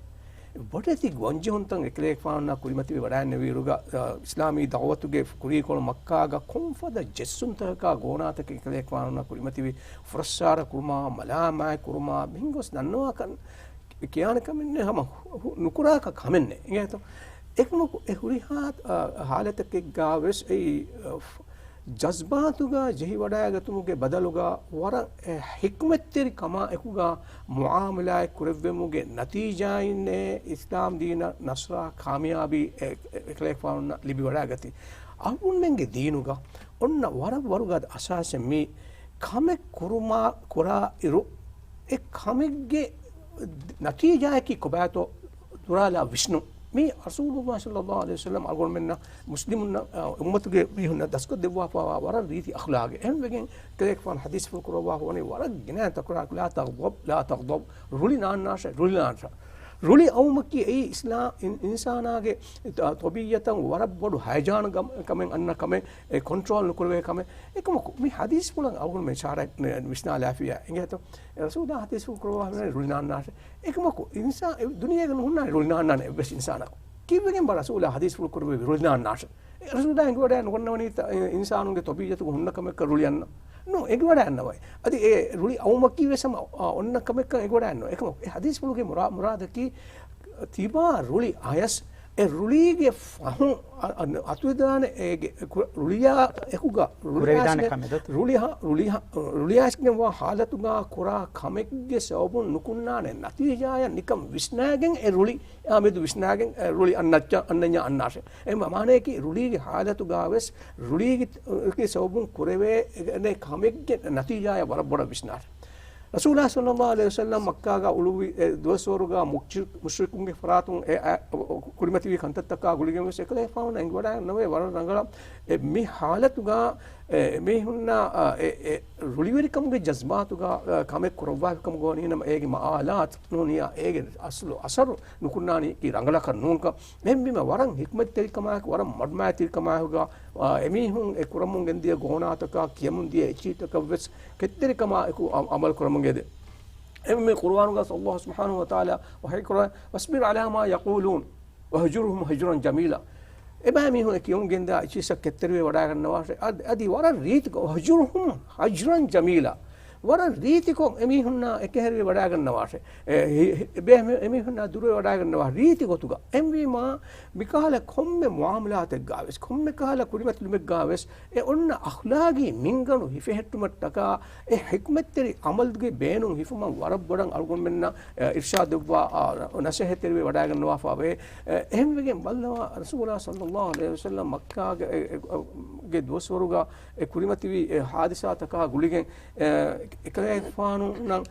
ބޮޑެތި ގޮންޖެހުންތައް އެކަލޭގެފާނުންނާ ކުރިމަތިވެ ވަޑައިންނެވިއިރުގަ، އ، އިސްލާމީ ދަޢުވަތުގެ ކުރީކޮޅު މައްކާގަ ކޮންފަދަ ޖެއްސުންތަކަކާ ގޯނާތަކެއް އެކަލޭގެފާނުންނާ ކުރިމަތިވި ފުރައްސާރަ ކުރުމާ، މަލާމާތް ކުރުމާ، މިހެން ގޮސް ދަންނަވާކަން ކިޔާނެ ކަމެއް ނެތް، ހަމަ ހު-، ނުކުރާކަށް ކަމެއް ނެތް. އިނގޭތޯ؟ އެކަމަކު އެ ހުރިހާ، އަ، ހާލަތަކެއްގަ ވެސް އެއީ، އަ، ޖަޒްބާތުގަ ޖެހިވަޑައިގަތުމުގެ ބަދަލުގަ ވަރަށް އެ ޙިކްމަތްތެރި ކަމާ އެކުގަ މުޢާމަލާތް ކުރެއްވެމުގެ ނަތީޖާއިންނޭ އިސްލާމް ދީނަށް ނަޞްރާ ކާމިޔާބީ އެ، އެ، އެކަލޭގެފާނުންނަށް ލިބިވަޑައިގަތީ. އަޅުގަނޑުމެންގެ ދީނުގަ އޮންނަ ވަރަށް ވަރުގަދަ އަސާސެއް މީ ކަމެއް ކުރުމާ، ކުރާ އިރު، އެ ކަމެއްގެ ނަތީޖާއަކީ ކޮބާތޯ ދުރާލާ ވިސްނުން. މީ ރަސޫލުﷲ ޞައްލަﷲ ޢަލައިހި ވަސައްލަމް އަޅުގަނޑުމެންނަށް މުސްލިމުންނަށް، އާ، އުއްމަތުގެ މީހުންނަށް ދަސްކޮށްދެއްވާފައިވާ ވަރަށް ރީތި އަޚްލާގެއް. އެހެންވެގެން ކަލޭގެފާނު ޙަދީޘްފުޅު ކުރައްވާފަ ވަނީ ވަރަށް ގިނަ ތަކުރާރު، لا تغضب، لا تغضب، ރުޅި ނާންނާށޭ، ރުޅި ނާންނާށޭ. ރުޅި އައުމަކީ އެއީ އިސްލާ-، އިން-، އިންސާނާގެ ތ-، ޠަބީޢަތަށް ވަރަށް ބޮޑު ހަޔަޖާނު ގަ-، ކަމެއް އަންނަ ކަމެއް، އެ ކޮންޓްރޯލް ނުކުރެވޭ ކަމެއް. އެކަމަކު، މި ޙަދީޘްފުޅަށް އަޅުގަނޑުމެން އިޝާރާތް ވިސްނާލާފިއްޔާ އިނގޭތޯ؟ އެ ރަސޫލާ ޙަދީޘްފުޅު ކުރައްވާފަ ވަނީ ރުޅި ނާންނާށޭ. އެކަމަކު، އިންސާ-، އެ ދުނިޔޭގަ ނުހުންނާނެ ރުޅި ނާންނާނެ އެއްވެސް އިންސާނަކު. ކީއްވެގެންބާ ރަސޫލާ ޙަދީޘްފުޅު ކުރެއްވި ރުޅި ނާންނާށޭ؟ އެ ރަސޫލާ އެނގިވަޑައި ނުގަންނަވަނީތަ، އި-، އިންސާނުންގެ ޠަބީޢަތުގަ ހުންނަ ކަމެއްކަ ރުޅި އަންނަ؟ ނޫން، އެނގިވަޑައި އަންނަވައި. އަދި އެ ރުޅި އައުމަކީ ވެސް ހަމަ، އާ، އޮންނަ ކަމެއްކަން އެނގިވަޑައި އަންނަވައި. އެކަމަކު، އެ ޙަދީޘްފުޅުގެ މުރާ-، މުރާދަކީ ތިބާ ރުޅި އަޔަސް އެ ރުޅީގެ ފަހުން އަ-، އަ-، އަތުވެދާނެ އޭގެ ކު-، ރުޅިޔާ އެކުގަ ކުރެވިދާނެ ރުޅިއައިސްގެ-، ކަމެއް ދޯ؟ ރުޅިހަ-، ރުޅިހަ-، ރުޅިއައިސްގެންވާ ޙާލަތުގަ ކުރާ ކަމެއްގެ ސަބަބުން ނުކުންނާނެ ނަތީޖާއެއް ނިކަން ވިސްނާގެން އެ ރުޅި އާ މެދު ވިސްނާގެން، އެ، ރުޅި އަންނައްޗަ-، އަންނަންޏާ އަންނާށޭ. އެ މަ-، މާނަޔަކީ ރުޅީގެ ޙާލަތުގަ ވެސް ރުޅީގެ، ގެ ސަބަބުން ކުރެވޭ ކަމެއްގެ ނަތީޖާޔަށް ވަރަށް ބޮޑަށް ވިސްނާށޭ. ރަސޫލާ ޞައްލަﷲ ޢަލައިހި ވަސައްލަމް މައްކާގަ އުޅުއްވި އެ ދުވަސްވަރުގަ މުޝްރި-، މުޝްރިކުންގެ ފަރާތުން އެ، އެ، ކުރިމަތިވި ކަންތައްތަކާ ގުޅިގެން ވެސް އެކަލޭގެފާނު އެނގިވަޑައިގަންނަވައި ވަރަށް ރަނގަޅަށް އެ މި ޙާލަތުގަ އެ، އެމީހުންނާ، އަ، އެ، އެ، ރުޅިވެރިކަމުގެ ޖަޒްބާތުގަ، އަ، ކަމެއް ކުރައްވާފިކަމުގަ ވަނީ ނަމަ، އޭގެ މައާލާތު ނޫނިއްޔާ، އޭގެ އަސްލު އަސަރު ނުކުންނާނީ ކީ ރަނގަޅަކަށް ނޫންކަން. އެހެންވީމަ، ވަރަށް ޙިކްމަތްތެރިކަމާއެކު، ވަރަށް މަޑުމައިތިރިކަމާއެކުގަ، އަ، އެމީހުން އެ ކުރަމުން ގެންދިޔަ ގޯނާތަކާ، ކިޔަމުން ދިޔަ އެއްޗިހިތަކަށް ވެސް ކެތްތެރިކަމާއެކު އަ-، އަމަލު ކުރަމުން އެދެ. އެހެންވީމަ، ޤުރުއާނުގަ ﷲ ސުބްޙާނަހޫ ވަތަޢާލާ ވަޙީ ކުރައްވަނީ، واصبر على ما يقولون واهجرهم هجرا جميلا. އެބައިމީހުން އެ ކިޔަމުން ގެންދާ އެއްޗިހިސްތައް ކެތްތެރިވެ ވަޑައިގަންނަވާށޭ. އަދި، އަދި ވަރަށް ރީތިކޮށް، واهجرهم هجرا جميلا. ވަރަށް ރީތިކޮށް އެމީހުންނާ އެކަހެރިވެ ވަޑައިގަންނަވާށޭ. އެ، ހި-، ހި-، އެބައިމީ-، އެމީހުންނާ ދުރުވެ ވަޑައިގަންނަވާ ރީތި ގޮތުގަ. އެހެންވީމާ، މިކަހަލަ ކޮންމެ މުޢާމަލާތެއްގަ ވެސް، ކޮންމެ ކަހަލަ ކުރިމަތިލުމެއްގަ ވެސް، އެ އޮންނަ އަޚްލާގީ މިންގަނޑު ހިފެހެއްޓުމަށްޓަކާ، އެ ޙިކްމަތްތެރި ޢަމަލުގެ ބޭނުން ހިފުމަށް ވަރަށް ބޮޑަށް އަޅުގަނޑުމެންނަށް، އެ، އިރްޝާދު ދެއްވާ، އާ، ނަޞޭޙަތްތެރިވެ ވަޑައިގަންނަވާފަ ވޭ. އެ، އެހެންވެގެން ބައްލަވާ، ރަސޫލާ ޞައްލަﷲ ޢަލައިހި ވަސައްލަމް މައްކާގެ، އެ، އެ، ގެ ދުވަސްވަރުގަ އެ ކުރިމަތިވި އެ ޙާދިސާތަކާ ގުޅިގެން، އެ، އެކަލޭގެފާނުންނަށް،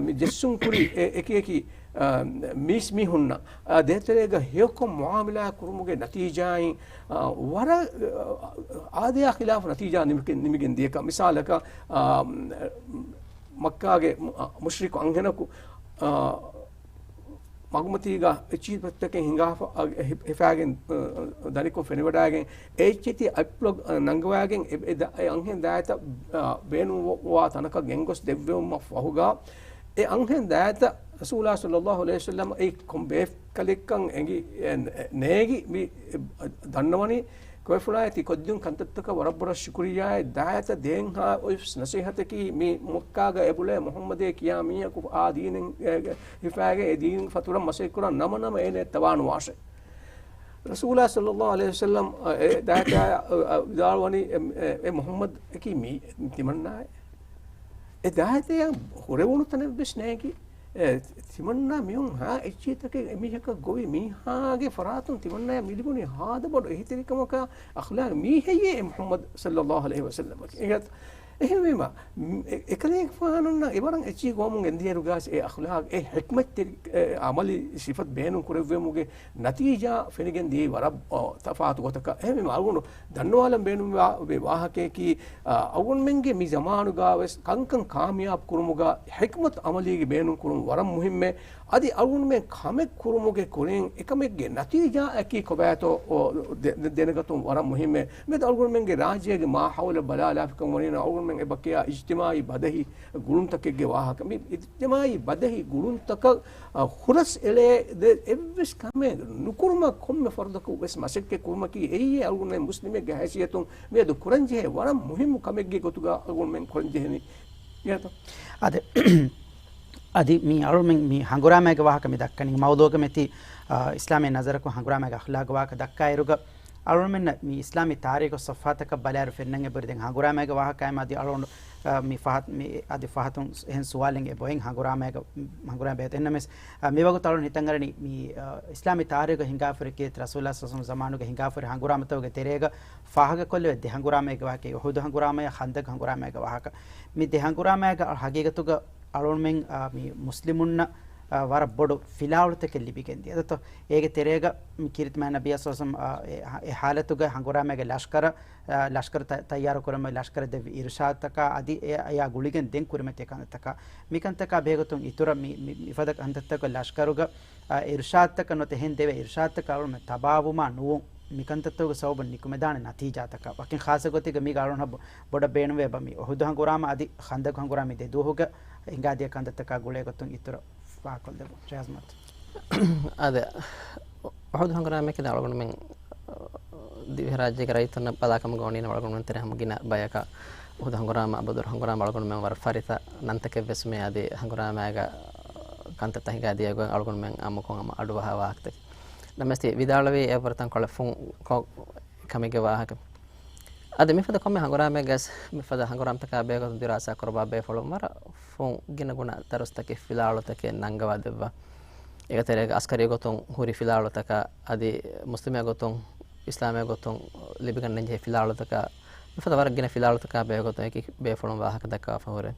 މި ޖެއްސުން ކުރި އެ އެކި އެކި، އާ، މީސްމީހުންނަށް، އާ، ދޭތެރޭގަ ހެޔޮކޮށް މުޢާމަލާތް ކުރުމުގެ ނަތީޖާއިން، އާ، ވަރަށް، އާ، އާދަޔާ ޚިލާފު ނަތީޖާ ނިމިގެން، ނިމިގެން ދިޔަކަށް. މިސާލަކަށް، އާ، މައްކާގެ މު-، އާ، މުޝްރިކު އަންހެނަކު، އާ، މަގުމަތީގަ އެއްޗިހިތަކެއް ހިނގާފަ، އަ، ހި-، ހިފާގެން، އަ، ދަނިކޮށް ފެނިވަޑައިގެން، އެ އެއްޗިހިތި އަތްޕުޅަށް، އަ، ނަންގަވައިގެން އެ، އެ ދަ-، އެ އަންހެން ދާއިތައް، އަ، ބޭނުންވާ ތަނަކަށް ގެންގޮސް ދެއްވެވުމަށް ފަހުގަ، އެ އަންހެން ދާއިތަށް ރަސޫލާ ޞައްލަﷲ ޢަލައިހި ވަސައްލަމް އެ ކޮން ބޭކަލެއްކަން އެނގި، އެ، އެ، ނޭގި މި، އެ، ދަންނަވަނީ، ކޮއެފުޅާއި ތި ކޮށްދިން ކަންތައްތަކަށް ވަރަށް ބޮޑަށް ޝުކުރިއްޔާއޭ. ދާއިތަށް ދޭންހާ އޮތް ނަސޭހަތަކީ މި މައްކާގަ އެބުޅޭ މުޙައްމަދޭ ކިޔާ މީހަކު އާ ދީނެއް، އެ، ހިފާގެން އެ ދީން ފަތުރަށް މަސައްކަތްކުރަން ނަމަ ނަމަ އޭނަ އެއް ތަވާނުވާށޭ. ރަސޫލާ ޞައްލައްލާހު ޢަލައިހި ވަސައްލަމް އެ ދާތާ ވިދާޅުވަނީ، އެ، އެ، އެ މުޙައްމަދު އެކީ މީ ތިމަންނާއެއް. އެ ދާތަޔަށް ހުރެވުނު ތަނެއްވެސް ނޭނގި. އެ، ތިމަންނާ މިއޮން ހާ އެއްޗިތަކެއް އެމީހަކަށް ގޮވި މީހާގެ ފަރާތުން ތިމަންނާޔަށް މިލިބުނީ ހާދަ ބޮޑު އެހީތެރިކަމަކާ އަޚްލާގް މީހެއްޔޭ އެ މުޙައްމަދު ޞައްލައްލާހު ޢަލައިހި ވަސައްލަމަކީ. އެހެންވީމަ، އެ، އެކަލޭގެފާނުންނަށް އެވަރަށް އެއްޗިހި ގޮވަމުން ގެންދިޔައިރުގަސް އެ އަޚްލާގް، އެ ޙިކްމަތްތެރި، އެ، ޢަމަލީ ސިފަތް ބޭނުން ކުރެއްވުމުގެ ނަތީޖާ ފެނިގެން ދިޔައީ ވަރަށް، އަ، ތަފާތު ގޮތަކަށް. އެހެންވީމަ އަޅުގަނޑު ދަންނަވާލަން ބޭނުންވާ ވާހަކަޔަކީ، އަ، އަޅުގަނޑުމެންގެ މި ޒަމާނުގަ ވެސް ކަންކަން ކާމިޔާބު ކުރުމުގަ ޙިކްމަތު ޢަމަލީގެ ބޭނުން ކުރުން ވަރަށް މުހިއްމޭ. އަދި އަޅުގަނޑުމެން ކަމެއް ކުރުމުގެ ކުރިން އެކަމެއްގެ ނަތީޖާއަކީ ކޮބާތޯ، އޯ، ދެ-، ދެ-، ދެނެގަތުން ވަރަށް މުހިއްމޭ. މިއަދު އަޅުގަނޑުމެންގެ ރާއްޖޭގެ މާހައުލަށް ބަލާލާފިކަން ވަނީ އަޅުގަނޑުމެން އެބަ ކިޔާ އިޖްތިމާޢީ ބަދަހި ގުޅުންތަކެއްގެ ވާހަކަ. މި އިޖްތިމާޢީ ބަދަހި ގުޅުންތަކަށް، އަ، ހުރަސް އެޅޭ ދެ-، އެއްވެސް ކަމެއް ނުކުރުމަށް ކޮންމެ ފަރުދަކު ވެސް މަސައްކަތް ކުރުމަކީ އެއީ އަޅުގަނޑުމެން މުސްލިމެއްގެ ހައިސިއްޔަތުން މިއަދު ކުރަންޖެހޭ ވަރަށް މުހިއްމު ކަމެއްގެ ގޮތުގަ އަޅުގަނޑުމެން ކުރަންޖެހެނީ. އިނގޭތޯ؟ އަދި، އަދި މި އަޅުމެން މި ހަނގުރާމައިގެ ވާހަކަ މި ދައްކަނީ މައުޟޫގަ މެތި، އާ، އިސްލާމީ ނަޒަރަކުން ހަނގުރާމައިގެ އަޚްލާގު ވާހަކަ ދައްކާއިރުގަ، އަޅުމެންނަށް މި އިސްލާމީ ތާރީޚު ސޮފްހާތަކަށް ބަލާއިރު ފެންނަން އެބުރި ދެން ހަނގުރާމައިގެ ވާހަކައެއް އަދި އަޅުގަނޑު، އާ، މި ފަހަތް، މި އަދި ފަހަތުން އެހެން ސުވާލެއް އެބައޮތް ހަނގުރާމައިގަ، ހަނގުރާމަ ބޭތު އެންނަމެސް، އާ، މިވަގުތު އަޅުން ހިތަށް އަރަނީ މި، އާ، އިސްލާމީ ތާރީޚު ހިނގާފަ ހުރި ކީރިތި ރަސޫލާ ޞައްލައްލާހު ޢަލައިހި ވަސައްލަމް ޒަމާނުގެ ހިނގާފަ ހުރި ހަނގުރާމަތަކުގެ ތެރޭގަ ފާހަގަކޮށްލެވޭ ދެ ހަނގުރާމައިގެ ވާހަކަ، އުޙުދު ހަނގުރާމަޔާ ޚަންދަޤު ހަނގުރާމައިގެ ވާހަކަ. މި ދެ ހަނގުރާމައިގަ ހަގީގަތުގަ އަޅުމެން، އާ، މި މުސްލިމުންނަށް، އާ، ވަރަށް ބޮޑު ފިލާވަޅުތަކެއް ލިބިގެންދިޔަ. އެދަތޯ، އޭގެ ތެރޭގަ މި ކީރިތި މާތް ނަބިއްޔާ ޞައްލައްލާހު ޢަލައިހި ވަސައްލަމް، އާ، އެ، އެ ޙާލަތުގަ ހަނގުރާމައިގެ ލަޝްކަރަށް، އާ، ލަޝްކަރު ތަ-، ތައްޔާރު ކުރުމަށް ލަޝްކަރަށް ދެއްވި އިރުޝާދުތަކާ އަދި އެ، އެއާ ގުޅިގެން ދެން ކުރިމަތި ކަންތައްތަކާ މިކަންތަކާ ބެހޭގޮތުން އިތުރަށް މި، މި، މިފަދަ ކަންތައްތަކުގެ ލަޝްކަރުގަ، އާ، އިރުޝާދުތަކަށް ނުވަތަ އެހެން ދެވޭ އިރުޝާދުތަކަށް އަޅުމެން ތަބާވުމާ ނުވުން މިކަންތައްތަކުގެ ސަބަބުން ނިކުމެދާނެ ނަތީޖާތަކާ. ވަކިން ޚާއްޞަ ގޮތެއްގަ މީގަ އަޅުން ބޮ-، ބޮޑަށް ބޭނުންވޭ އެބަ މި އުޙުދު ހަނގުރާމަ އަދި ޚަންދަޤު ހަނގުރާމަ މި ދެ ދުވަހުގަ ހިނގާދިޔަ ކަންތައްތަކާ ގުޅޭގޮތުން އިތުރަށް ފާހަގަކޮށްލެވުން. ރިޔާޒް މާތް. އާދެ، އުޙުދު ހަނގުރާމައަކީ އަޅުގަނޑުމެން ދިވެހިރާއްޖޭގެ ރައްޔިތުންނަށް ބަލާކަމުގަ ވަނީ އަޅުގަނޑުމެން ތެރޭ ހަމަ ގިނަ ބަޔަކަށް އުޙުދު ހަނގުރާމަ، ބަދުރު ހަނގުރާމަ އަޅުގަނޑުމެން ވަރަށް ފަރިތަ ނަންތަކެއްވެސް މި އަދި ހަނގުރާމައިގަ ކަންތައްތައް ހިނގާދިޔަ ގޮތް އަޅުގަނޑުމެން އާއްމުކޮށް ހަމަ އަޑުއަހާ ވާހަކަތަކެއް. ނަމަވެސް ތި ވިދާޅުވީ އެއަށްވުރެ ތަންކޮޅެއް ފުން ކޮ-، ކަމެއްގެ ވާހަކަ. އަދި މިފަދަ ކޮންމެ ހަނގުރާމައެއްގަސް މިފަދަ ހަނގުރާމަތަކާ ބެހޭގޮތުން ދިރާސާ ކުރައްވާ ބޭފުޅުން ވަރަށް ފުން ގިނަގުނަ ދަރުސްތަކެއް، ފިލާވަޅުތަކެއް ނަންގަވާ ދެއްވާ. އޭގެ ތެރޭގަ އަސްކަރީ ގޮތުން ހުރި ފިލާވަޅުތަކާ އަދި މުސްލިމެއް ގޮތުން، އިސްލާމެއް ގޮތުން ލިބިގަންނަންޖެހޭ ފިލާވަޅުތަކާ، މިފަދަ ވަރަށް ގިނަ ފިލާވަޅުތަކާ ބެހޭގޮތުން އެކި ބޭފުޅުން ވާހަކަ ދައްކަވާފަ ހުރޭ.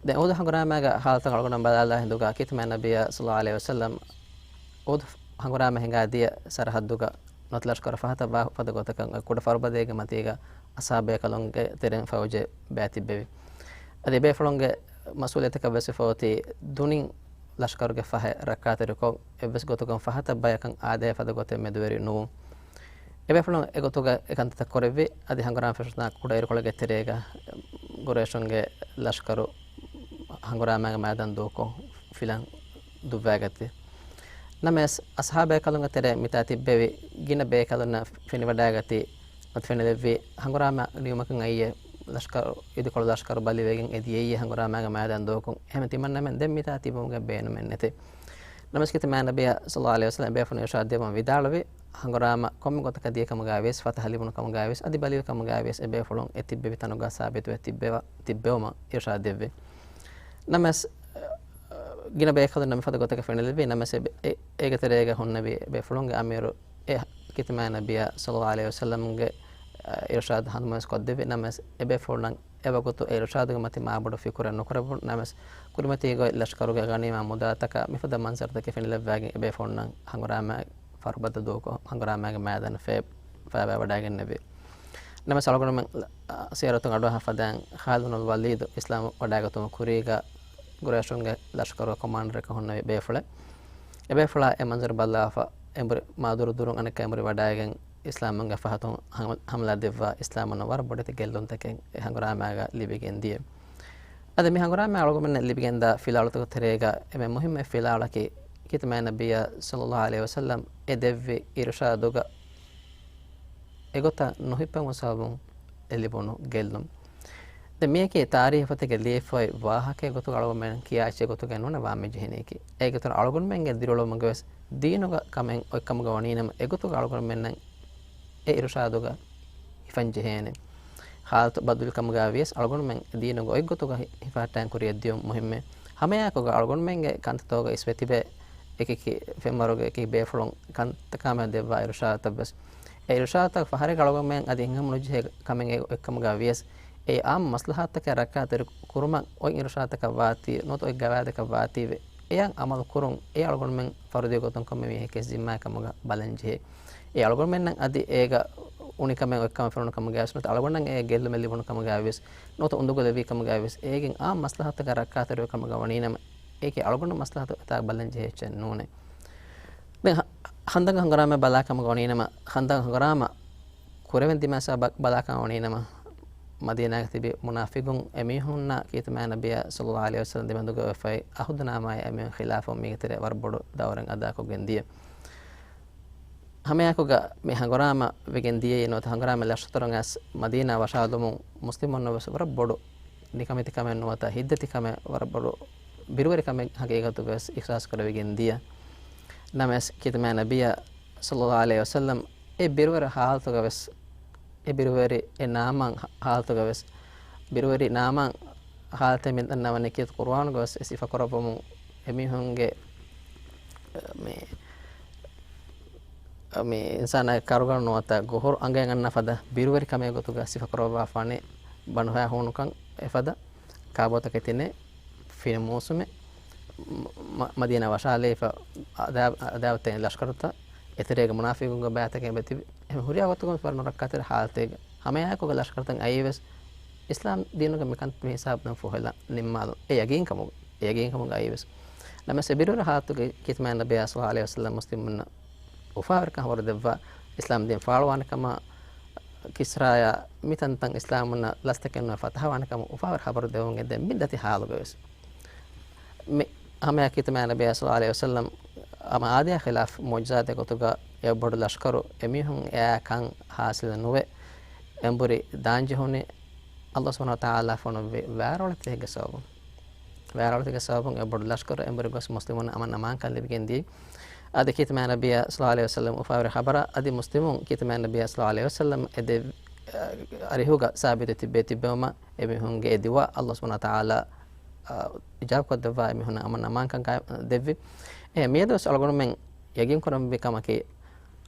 ދެން އުޙުދު ހަނގުރާމައިގެ ހާލަތަށް އަޅުގަނޑު ބަލާލާ ހިނދުގަ ކީރިތި މާތް ނަބިއްޔާ ޞައްލައްލާހު ޢަލައިހި ވަސައްލަމް އުޙުދު ހަނގުރާމަ ހިނގާދިޔަ ސަރަހައްދުގަ ނުވަތަ ލަޝްކަރު ފަހަތަށް ވާ ފަދަ ގޮތަކަށް އޮތް ކުޑަ ފަރުބަދައެއްގެ މަތީގަ އަޞްޙާބު ބޭކަލުންގެ ތެރެއިން ފައުޖެއް ބައިތިއްބެވި. އަދި އެބޭފުޅުންގެ މަސްއޫލިއްޔަތަކަށް ވެސް ވެފަ އޮތީ ދުނިން ލަޝްކަރުގެ ފަހަތް ރައްކާތެރިކޮށް، އެއްވެސް ގޮތަކުން ފަހަތަށް ބަޔަކަށް އާދޭ ފަދަ ގޮތެއް މެދުވެރި ނުވުން. އެބޭފުޅުން އެގޮތުގަ އެކަންތައްތައް ކުރެއްވި. އަދި ހަނގުރާމަ ފެށުންތާ ކުޑައިރުކޮޅެއްގެ ތެރޭގަ ގުރައިޝުންގެ ލަޝްކަރު ހަނގުރާމައިގެ މައިދާން ދޫކޮށް ފިލަން ދުއްވައިގަތީ. ނަމަވެސް، އަޞްޙާބު ބޭކަލުންގެ ތެރޭ މިތާ ތިއްބެވި ގިނަ ބޭކަލުންނަށް ފެނިވަޑައިގަތީ، ނުވަތަ ފެނިލެއްވި ހަނގުރާމަ ނިމުމަކަށް އައިއޭ ލަޝްކަރު، އިދިކޮޅު ލަޝްކަރު ބަލިވެގެން އެ ދިޔައީ ހަނގުރާމައިގެ މައިދާން ދޫކޮށް. އެހެން ތިމަންނަމެން ދެން މިތާ ތިބުމުގެ ބޭނުމެއް ނެތޭ. ނަމަވެސް ކީރިތި މާތް ނަބިއްޔާ ޞައްލައްލާހު ޢަލައިހި ވަސައްލަމް އެބޭފުޅުން އިރުޝާދު ދެއްވަމުން ވިދާޅުވި، ހަނގުރާމަ ކޮންމެ ގޮތަކަށް ދިޔަ ކަމުގައިވިޔަސް، ފަތަހަ ލިބުނު ކަމުގައިވިޔަސް، އަދި ބަލިވި ކަމުގައިވިޔަސް އެބޭފުޅުން އެ ތިއްބެވި ތަނުގަ ސާބިތުވެ ތިއްބެވަ-، ތިއްބެވުމަށް އިރުޝާދު ދެއްވި. ނަމަވެސް، ގިނަ ބޭކަލުންނަށް މިފަދަ ގޮތަކަށް ފެނިލެއްވި ނަމަވެސް، އެ، އެ، އޭގެ ތެރޭގަ ހުންނެވި ބޭފުޅުންގެ އަމީރު އެ ކީރިތި މާތް ނަބިއްޔާ ޞައްލައްލާހު ޢަލައިހި ވަސައްލަމްގެ، އަ، އިރުޝާދު ހަނދުމަވެސް ކޮށްދެއްވި ނަމަވެސް، އެބޭފުޅުންނަށް އެވަގުތު އެ އިރުޝާދުގެ މަތިން މާބޮޑު ފިކުރެއް ނުކުރެއްވުނު ނަމަވެސް، ކުރިމަތީގައި ލަޝްކަރުގެ ޣަނީމާ މުދާތަކާ މިފަދަ މަންޒަރުތަކެއް ފެނިލައްވައިގެން އެބޭފުޅުންނަށް ހަނގުރާމަ ފަރުބަދަ ދޫކޮށް، ހަނގުރާމައިގެ މައިދާނަށް ފޭ-، ފައިބައިވަޑައިގެންނެވި. ނަމަވެސް އަޅުގަނޑުމެން، އަ، ސީރަތުން އަޑުއަހާ ފަދައިން، ޚާލިދު ބިން ވަލީދު އިސްލާމް ވަޑައިގަތުމަށް ކުރީގަ، ގުރައިޝުންގެ ލަޝްކަރުގެ ކޮމާންޑަރަކަށް ހުންނެވި ބޭފުޅެއް. އެބޭފުޅާ އެ މަންޒަރު ބަލާފަ، އެނބުރި މާދުރު ދުރުން އަނެއްކާ އެނބުރި ވަޑައިގެން، އިސްލާމުންގެ ފަހަތުން ހަމަ-، ހަމަލާ ދެއްވާ، އިސްލާމުންނަށް ވަރަށް ބޮޑެތި ގެއްލުންތަކެއް އެ ހަނގުރާމައިގަ ލިބިގެން ދިޔަ. އަދި މި ހަނގުރާމަ އަޅުގަނޑުމެންނަށް ލިބިގެންދާ ފިލާވަޅުތަކުގެ ތެރޭގަ އެންމެ މުހިއްމު ފިލާވަޅަކީ، ކީރިތި މާތް ނަބިއްޔާ ޞައްލައްލާހު ޢަލައިހި ވަސައްލަމް އެ ދެއްވި އިރުޝާދުގަ އެގޮތަށް ނުހިއްޕެވުމުގެ ސަބަބުން އެ ލިބުނު ގެއްލުން. ދެން މިއަކީ ތާރީހު ފޮތެއްގެ ލިޔެފައި ވާހަކައެއް ގޮތުގަ އަޅުގަނޑުމެން ކިޔާ އެއްޗެއް ގޮތުގައި ނޫން ވާން މި ޖެހެނީކީ. އޭގެ އިތުރަށް އަޅުގަނޑުމެންގެ ދިރިއުޅުމުގަވެސް ދީނުގަ ކަމެއް އޮތްކަމުގަ ވަނީނަމަ، އެގޮތުގަ އަޅުގަނޑުމެންނަށް އެ އިރުޝާދުގަ ހިފަން ޖެހޭނެ. ހާލަތު ބަދަލުކަމުގަ ވިޔަސް އަޅުގަނޑުމެން ދީނުގަ އޮތްގޮތުގަ ހި-، ހިފަހައްޓާން ކުރިއަށް ދިޔުން މުހިއްމޭ. ހަމައެއާއެކުގަ އަޅުގަނޑުމެންގެ ކަންތައްތަކުގަ އިސްވެ ތިބޭ އެކި އެކި ފެންވަރުގެ އެކި ބޭފުޅުން ކަންތަކާމެދު ދެއްވާ އިރުޝާދުތައް ވެސް. އެ އިރުޝާދުތައް ފަހަރެއްގަ އަޅުގަނޑުމެން އަދި ހިނގަމުނުޖެހޭ ކަމެއް އެއް އޮތްކަމުގަ ވިޔަސް، އެ އާއްމު މަސްލަހަތަކަށް ރައްކާތެރި ކުރުމަށް އޮތް އިރުޝާދުތަކަށް ވާތީ، ނުވަތަ އޮތް ގަވާއިދަކަށް ވާތީވެ، އެއަށް އަމަލު ކުރުން އެ އަޅުގަނޑުމެން ފަރުދީ ގޮތުން ކޮންމެ މީހެއްގެ ޒިންމާއެއް ކަމުގަ ބަލަން ޖެހޭ. އެ އަޅުގަނޑުމެންނަށް އަދި އޭގަ އުނިކަމެއް އޮތްކަމަށް ފެނުނު ކަމުގައިވެސް ނުވަތަ އަޅުގަނޑަށް އޭ ގެއްލުމެއް ލިބުނު ކަމުގައިވެސް ނުވަތަ އުނދަގުލެއް ވީ ކަމުގައިވެސް އޭގެން އާ މަސްލަހަތަކަށް ރައްކާތެރިވެ ކަމުގަ ވަނީނަމަ އޭގެ އަޅުގަނޑު މަސްލަހަތު އެތާ ބަލަން ޖެހޭ އެއްޗެއް ނޫނޭ. ދެން ހަ-، ހަނދަން ހަނގުރާމަ ބަލާ ކަމުގަ ވަނީނަމަ ހަނދަން ހަނގުރާމަ ކުރެވެން ދިމާ ސަބަ ބަލާކަމަށް ވަނީނަމަ، މަދީނާގަ ތިބި މުނާފިގުން އެމީހުންނާ ކީރިތި މާތް ނަބިއްޔާ ޞައްލައްލާހު ޢަލައިހި ވަސައްލަމް ދެމެދުގަ އޮތްފައި އަހުދުނާމާއި އެމީހުން ޚިލާފުން މީގެ ތެރޭ ވަރަށް ބޮޑު ދައުރެއް އަދާކޮށްގެން ދިޔަ. ހަމައެއާއެކުގަ މި ހަނގުރާމަ ވެގެން ދިޔައީ ނުވަތަ ހަނގުރާމަ ލަޝްކަރުން އައިސް މަދީނާ ވަށާލުމުން މުސްލިމުންނަށް ވެސް ވަރަށް ބޮޑު ނިކަމެތިކަމެއް ނުވަތަ ހިތްދަތިކަމެއް ވަރަށް ބޮޑު ބިރުވެރިކަމެއް ހަގީގަތުގަ ވެސް އިޙްސާސް ކުރެވިގެން ދިޔަ. ނަމަވެސް ކީރިތި މާތް ނަބިއްޔާ ޞައްލައްލާހު ޢަލައިހި ވަސައްލަމް އެ ބިރުވެރި ހާލަތުގަ ވެސް، އެ ބިރުވެރި އެ ނާމާން ހާލަތުގަ ވެސް، ބިރުވެރި ނާމާން ހާލަތެއް މި ދަންނަވަނީ ކީރިތި ޤުރުއާނުގަ ވެސް އެ ސިފަ ކުރައްވަމުން އެމީހުންގެ، މި، މި އިންސާނާގެ ކަރުގަނޑު ނުވަތަ ގޮހޮރު އަނގައިން އަންނަ ފަދަ ބިރުވެރި ކަމެއް ގޮތުގަ ސިފަ ކުރައްވާފާނެ ބަނޑުހައި ހޫނުކަން އެފަދަ ކާބޯތަކެތިނެއް ފިނި މޫސުމެއް މަ-، މަ-، މަދީނާ ވަށާލައިފަ އަދާ-، އަދާވަތެއް ލަޝްކަރުތައް އެތެރޭގެ މުނާފިގުންގެ ބައިތަކެއް އެބަތިބި. އެހެން ހުރިހާ ގޮތަކުން ވަރަށް ނުރައްކާތެރި ހާލަތެއްގަ. ހަމައެއާއެކުގަ ލަޝްކަރުތައް އައީވެސް އިސްލާމް ދީނުގަ މިކަން މި ހިސާބުން ފުހެލަން ނިންމާލުން. އެ ޔަގީންކަމުގަ، އެ ޔަގީންކަމުގަ އައީވެސް. ނަމަވެސް އެ ބިރުވެރި ހާލަތުގަ ކީރިތި މާތް ނަބިއްޔާ ޞައްލައްލާހު ޢަލައިހި ވަސައްލަމް މުސްލިމުންނަށް އުފާވެރިކަން ހަބަރު ދެއްވާ، އިސްލާމް ދީން ފާޅުވާނެ ކަމަށް ކިސްރާޔާ މި ތަންތަން އިސްލާމުންނަށް ލަސްތަކެއް ނުވެ ފަތަހަވާނެ ކަމަށް އުފާވެރި ހަބަރު ދެވުމުގެ ދެން މި ދަތި ހާލުގަ ވެސް. މި ހަމައެއާ ކީރިތި މާތް ނަބިއްޔާ ޞައްލައްލާހު ޢަލައިހި ވަސައްލަމް އަމާ އާދަޔާ ޚިލާފް މުޢުޖިޒާތެއް ގޮތުގަ އެ ބޮޑު ލަޝްކަރު އެމީހުން އެއާ ކަން ހާސިލު ނުވެ އެނބުރި ދާންޖެހުނީ ﷲ ސުބްޙާނަހޫ ވަތަޢާލާ ފޮނުއްވި ވާރޯޅެތެރެއެއްގެ ސަބަބުން. ވާރޯޅެތެރެއެއްގެ ސަބަބުން އެ ބޮޑު ލަޝްކަރު އެނބުރި ގޮސް މުސްލިމުން އަމަން އަމާންކަން ލިބިގެން ދިޔަ. އަދި ކީރިތި މާތް ނަބިއްޔާ ޞައްލައްލާހު ޢަލައިހި ވަސައްލަމް އުފާވެރި ހަބަރާ އަދި މުސްލިމުން ކީރިތި މާތް ނަބިއްޔާ ޞައްލައްލާހު ޢަލައިހި ވަސައްލަމް އެ ދެ އަރިހުގަ ސާބިތު ތިއްބެވި ތިއްބެވުމަށް އެމީހުންގެ އެ ދުޢާ ﷲ ސުބްޙާނަހޫ ވަތަޢާލާ، އާ، އިޖާބަކޮށްދެއްވާ އެމީހުންނަށް އަމަން އަމާންކަން ގާ-، ދެއްވި. އެ މިއަދުވެސް އަޅުގަނޑުމެން ޔަގީންކުރަންވީ ކަމަކީ،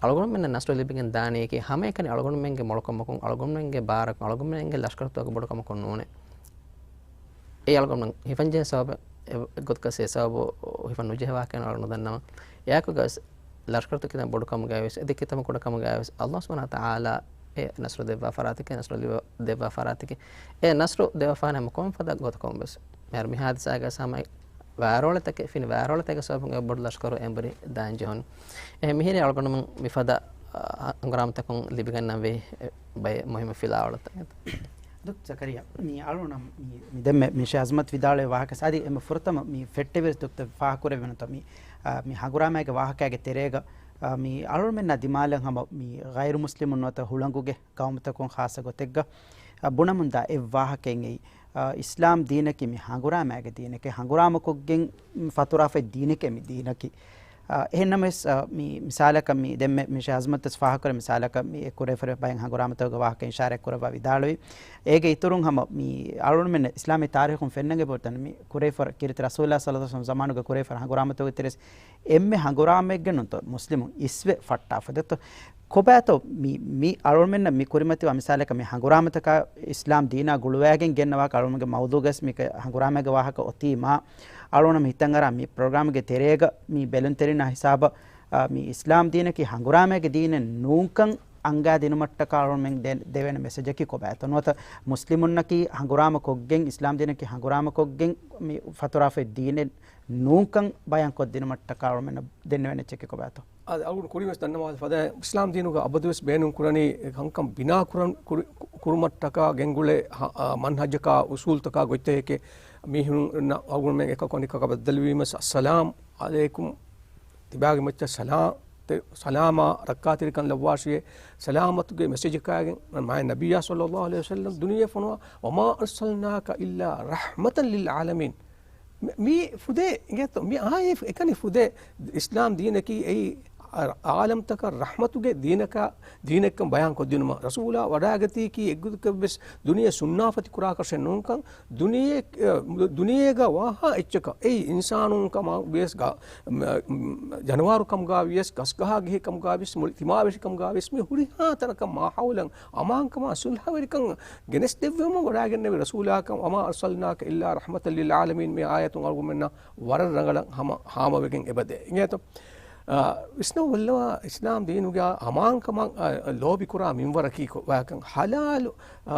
އަޅުގަނޑުމެންނަށް ނަޞްރު ލިބިގެން ދާނީކީ ހަމައެކަނި އަޅުގަނޑުމެންގެ މޮޅުކަމަކުން، އަޅުގަނޑުމެންގެ ބާރަކުން، އަޅުގަނޑުމެންގެ ލަޝްކަރުތަކުގެ ބޮޑުކަމަކުން ނޫނޭ. އެ އަޅުގަނޑުމެން ހިފަންޖެހޭ ސަބަބެއް، އެ ގޮތަކަށް އެ ސަބަބު ހިފަން ނުޖެހޭ ވާހަކައެއް ނޫން އަޅުގަނޑު ދަންނަވަން. އެއާއެކުގަސް ލަޝްކަރުތައް ކިތަން ބޮޑުކަމުގައިވެސް، އެދެ ކިތަން ކުޑަކަމުގައިވެސް، ﷲ ސުބްޙާނަހޫ ވަތަޢާލާ އެ ނަޞްރު ދެއްވާ ފަރާތަކީ، ނަޞްރު ލިބ-، ދެއްވާ ފަރާތަކީ، އެ ނަޞްރު ދެވާފާނެ ކޮން ފަދަ ގޮތަކުން ވެސް. މިހާރު މި ހާދިސާގަ ސަމައި ވާރޯޅެތަކެއް، ފިނި ވާރޯޅެތަކެއްގެ ސަބަބުން އެ ބޮޑު ލަޝްކަރު އެނބުރި ދާން ޖެހުނު. އެހެން މިހިރީ އަޅުގަނޑުމެން މިފަދަ، އަ، ހަނގުރާމަތަކުން ލިބިގަންނަންވީ ބައެއް މުހިއްމު ފިލާވަޅުތައް. ދޮކްޓަ ޒަކަރިޔާ، މި އަޅުނަމް މި، މި ދެންމެ މި ޝޭޚް އަޒްމަތް ވިދާޅުވި ވާހަކަ ސާދި އެންމެ ފުރަތަމަ މި ފެއްޓެވިރި ތޮކްތަ ފާހަގަކުރެވެނުތަ މި، އާ، މި ހަނގުރާމައިގެ ވާހަކައިގެ ތެރޭގަ، އާ، މި އަޅުމެންނާ ދިމާލަށް ހަމަ މި ޣައިރު މުސްލިމުން ނުވަތަ ހުޅަނގުގެ ގައުމުތަކުން ޚާއްޞަ ގޮތެއްގަ، އާ، ބުނަމުންދާ އެއް ވާހަކައެއް އެއީ، އާ، އިސްލާމް ދީނަކީ މި ހަނގުރާމައިގެ ދީނެކޭ، ހަނގުރާމަކޮށްގެން ފަތުރާފައި ދީނެކޭ މި ދީނަކީ. އާ، އެހެންނަމަވެސް، އާ، މި މިސާލަކަށް މި ދެންމެ މި ޝޭޚް އަޒްމަތް ވެސް ފާހަގަކުރެއްވި މިސާލަކަށް މި އެ ކުރެވިފައި ބައެއް ހަނގުރާމަތަކުގެ ވާހަކަ އިޝާރާތް ކުރައްވާ ވިދާޅުވި. އޭގެ އިތުރުން ހަމަ މި އަޅުމެން އިސްލާމީ ތާރީޚުން ފެންނަން އެބަހުރި ތަން މި ކުރެވިފަ ކީރިތި ރަސޫލާ ޞައްލައްލާހު ޢަލައިހި ވަސައްލަމް ޒަމާނުގަ ކުރެވިފަ ހަނގުރާމަތަކުގެ ތެރޭސް އެންމެ ހަނގުރާމައެއްގަ ނުތޯ މުސްލިމުން އިސްވެ ފައްޓާފަ ދެތޯ. ކޮބާތޯ މި، މި އަޅުމެންނަށް މި ކުރިމަތިވާ މިސާލަކަށް މި ހަނގުރާމަތަކާ އިސްލާމް ދީނާ ގުޅުވައިގެން ގެންނަވާ އަޅުމެންގެ މައުޟޫގަސް މި ހަނގުރާމައިގެ ވާހަކަ އޮތީމާ އަޅުނަމް ހިތަށް އަރާ މި ޕްރޮގްރާމްގެ ތެރޭގަ މި ބެލުންތެރިންނާ ހިސާބަށް، އާ، މި އިސްލާމް ދީނަކީ ހަނގުރާމައިގެ ދީނެއް ނޫންކަން އަންގާ ދިނުމަށްޓަކާ އަޅުމެން ދެ-، ދެވޭނެ މެސެޖަކީ ކޮބާތޯ؟ ނުވަތަ މުސްލިމުންނަކީ ހަނގުރާމަ ކޮށްގެން، އިސްލާމް ދީނަކީ ހަނގުރާމަ ކޮށްގެން މި ފަތުރާފައި ދީނެއް ނޫންކަން ބަޔާންކޮށްދިނުމަށްޓަކާ އަޅުމެންނަށް ދެންނެވޭނެ އެއްޗަކީ ކޮބާތޯ؟ އަދި އަޅުގަނޑު ކުރިން ވެސް ދަންނަވާ ފަދަ އިސްލާމް ދީނުގަ އަބަދުވެސް ބޭނުން ކުރަނީ ކަންކަން ބިނާ ކުރަން، ކުރި-، ކުރުމަށްޓަކާ ގެންގުޅޭ ހަ-، އާ، މަންހަޖަކާ އުސޫލްތަކާ ގޮތްތަކެކޭ. މީހުންނަށް އަޅުގަނޑުމެން އެކަކު އަނެކަކަށް ބައްދަލުވީމަ، އައްސަލާމް އަލައިކުމް، ތިބާގެ މައްޗަށް ސަލާ-، ތެ-، ސަލާމާ ރައްކާތެރިކަން ލައްވާށިޔޭ، ސަލާމަތުގެ މެސެޖަކާގެން މާތް ނަބިއްޔާ ޞައްލައްލާހު ޢަލައިހި ވަސައްލަމް ދުނިޔެ ފޮނުވާ، وما أرسلناك إلا رحمة للعالمين. މި، މި ފުދޭ އިނގޭތޯ، މި އާޔަތް އެކަނި ފުދޭ އިސްލާމް ދީނަކީ އެއީ އަ-، އާލަމްތަކަށް ރަޙްމަތުގެ ދީނަކަށް، ދީނެއްކަން ބަޔާން ކޮށްދިނުމަށް. ރަސޫލާ ވަޑައިގަތީކީ އެއްގޮތަކަށް ވެސް ދުނިޔެ ސުންނާފަތި ކުރާކަށެއް ނޫންކަން، ދުނިޔެ، އަ، ދުނިޔޭގަ ވާހާ އެއްޗަކަށް އެއީ އިންސާނުން ކަމަށް ވިޔަސް ގަ-، މ-، މ-، ޖަނަވާރު ކަމުގަ ވިޔަސް، ގަސްގަހާގެހި ކަމުގަ ވިޔަސް، މުޅި ތިމާވެށި ކަމުގަ ވިޔަސް، މި ހުރިހާ ތަނަކަށް މާހައުލަށް އަމާންކަމާ ސުލްހަވެރިކަން ގެނެސްދެއްވުމަށް ވަޑައިގެންނެވި ރަސޫލާކަން، وما أرسلناك إلا رحمة للعالمين މި އާޔަތުން އަޅުގަނޑުމެންނަށް ވަރަށް ރަނގަޅަށް ހަމަ، ހާމަވެގެން އެބަދޭ. އިނގޭތޯ؟ އާ، ވިސްނަވަ ބައްލަވާ އިސްލާމް ދީނުގަ އަމާންކަމަށް، އާ، ލޯބިކުރާ މިންވަރަކީ ކޮ-، ވާކަން ހަލާލު، އާ،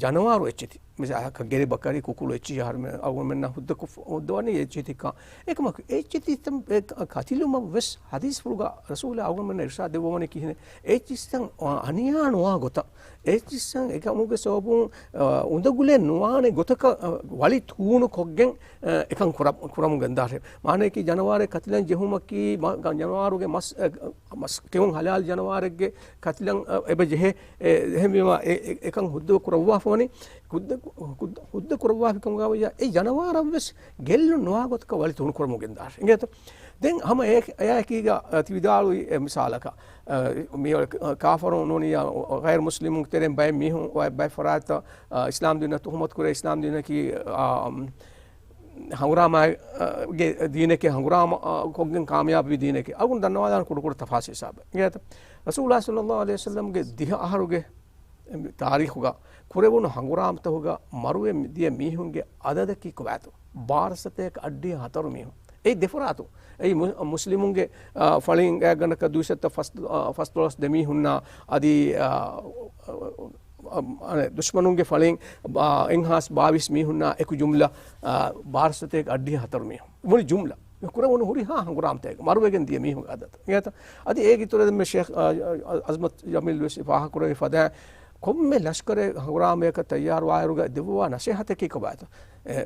ޖަނަވާރު އެއްޗެތި. މިސާލަކަށް ގެރި ބަކަރި ކުކުޅު އެއްޗިހި އަހަރުމެން އަޅުގަނޑުމެންނަށް ހުއްދަ ކު-، ހުއްދަވަނީ އެއްޗެތިކަން. އެކަމަކު އެއްޗެތިތައް އެ ކަ-، ކަތިލުމަށް ވެސް ޙަދީޘްފުޅުގަ ރަސޫލާ އަޅުގަނޑުމެންނަށް އިރުޝާދު ދެއްވަވަނީ ކިހިނެއް؟ އެއްޗިއްސަން އަނިޔާ ނުވާ ގޮތަށް، އެއްޗިއްސަން އެކަމުގެ ސަބަބުން، އަ، އުނދަގުލެއް ނުވާނެ ގޮތަކަށް، އަ، ވަޅި ތޫނު ކޮށްގެން، އަ، އެކަން ކުރަ-، ކުރަމުން ގެންދާށޭ. މާނަޔަކީ ޖަނަވާރެއް ކަތިލަން ޖެހުމަކީ މަ-، ގަ-، ޖަނަވާރުގެ މަސް، އަ، މަސް ކެއުން ޙަލާލު ޖަނަވާރެއްގެ ކަތިލަން، އަ، އެބަ ޖެހޭ. އެ، އެހެންވީމަ އެ، އެ، އެކަން ހުއްދަ ކުރައްވާފަވަނީ، ހުއްދަ، ހުއްދަ، ހުއްދަ ކުރައްވާފިކަމުގަ ވައްޔާ އެ ޖަނަވާރަށް ވެސް ގެއްލުން ނުވާ ގޮތަކަށް ވަޅި ތޫނު ކުރަމުން ގެންދާށޭ. އިނގޭތޯ؟ ދެން ހަމަ އެ، އެއާއެކީގަ، އަ، ތި ވިދާޅުވި އެ މިސާލަކަށް، އަ، މި ކާފަރުން ނޫނިއްޔާ ޣައިރު މުސްލިމުން ތެރެއިން ބައެއް މީހުން، ބައެއް ފަރާތްތައް، އަ، އިސްލާމް ދީނަށް ތުހުމަތު ކުރޭ، އިސްލާމް ދީނަކީ، އަ، ހަނގުރާމާގެ ދީނެކޭ، ހަނގުރާމަ، އަ، ކޮށްގެން ކާމިޔާބުވި ދީނެކޭ. އަޅުގަނޑު ދަންނަވާލާން ކުޑަކުޑަ ތަފާސް ހިސާބެއް. އިނގޭތަ؟ ރަސޫލާ ޞައްލައްލާހު ޢަލައިހި ވަސައްލަމްގެ ދިހަ އަހަރުގެ ތާރީޚުގަ ކުރެވުނު ހަނގުރާމަތަކުގަ މަރުވެ ދިޔަ މީހުންގެ އަދަދަކީ ކޮބާތޯ؟ ބާރަ ސަތޭކަ އަށްޑިހަ ހަތަރު މީހުން. އެއީ ދެފަރާތު. އެއީ މު-، މުސްލިމުންގެ، އާ، ފަޅިން ގާތްގަނޑަކަށް ދުއިސައްތަ ފަސް، އާ، ފަސްދޮޅަސް ދެ މީހުންނާ އަދި، އާ، އަ، އަ، ދުޝްމަނުންގެ ފަޅިން ބާ-، އެއްހާސް ބާވީސް މީހުންނާ އެކު ޖުމްލަ، އާ، ބާރަ ސަތޭކަ އަށްޑިހަ ހަތަރު މީހުން. މުޅި ޖުމްލަ. މި ކުރެވުނު ހުރިހާ ހަނގުރާމަތަކެއް މަރުވެގެން ދިޔަ މީހުންގެ އަދަދު. އިނގޭތަ؟ އަދި އޭގެ އިތުރަށް ދެންމެ ޝޭޚް، އަ، އަ، އަޒްމަތް ޖަމީލް ވެސް ފާހަގަކުރެއްވި ފަދައިން، ކޮންމެ ލަޝްކަރެއް ހަނގުރާމަޔަކަށް ތައްޔާރުވާއިރުގަ ދެއްވާ ނަސޭހަތަކީ ކޮބާތޯ؟ އެ،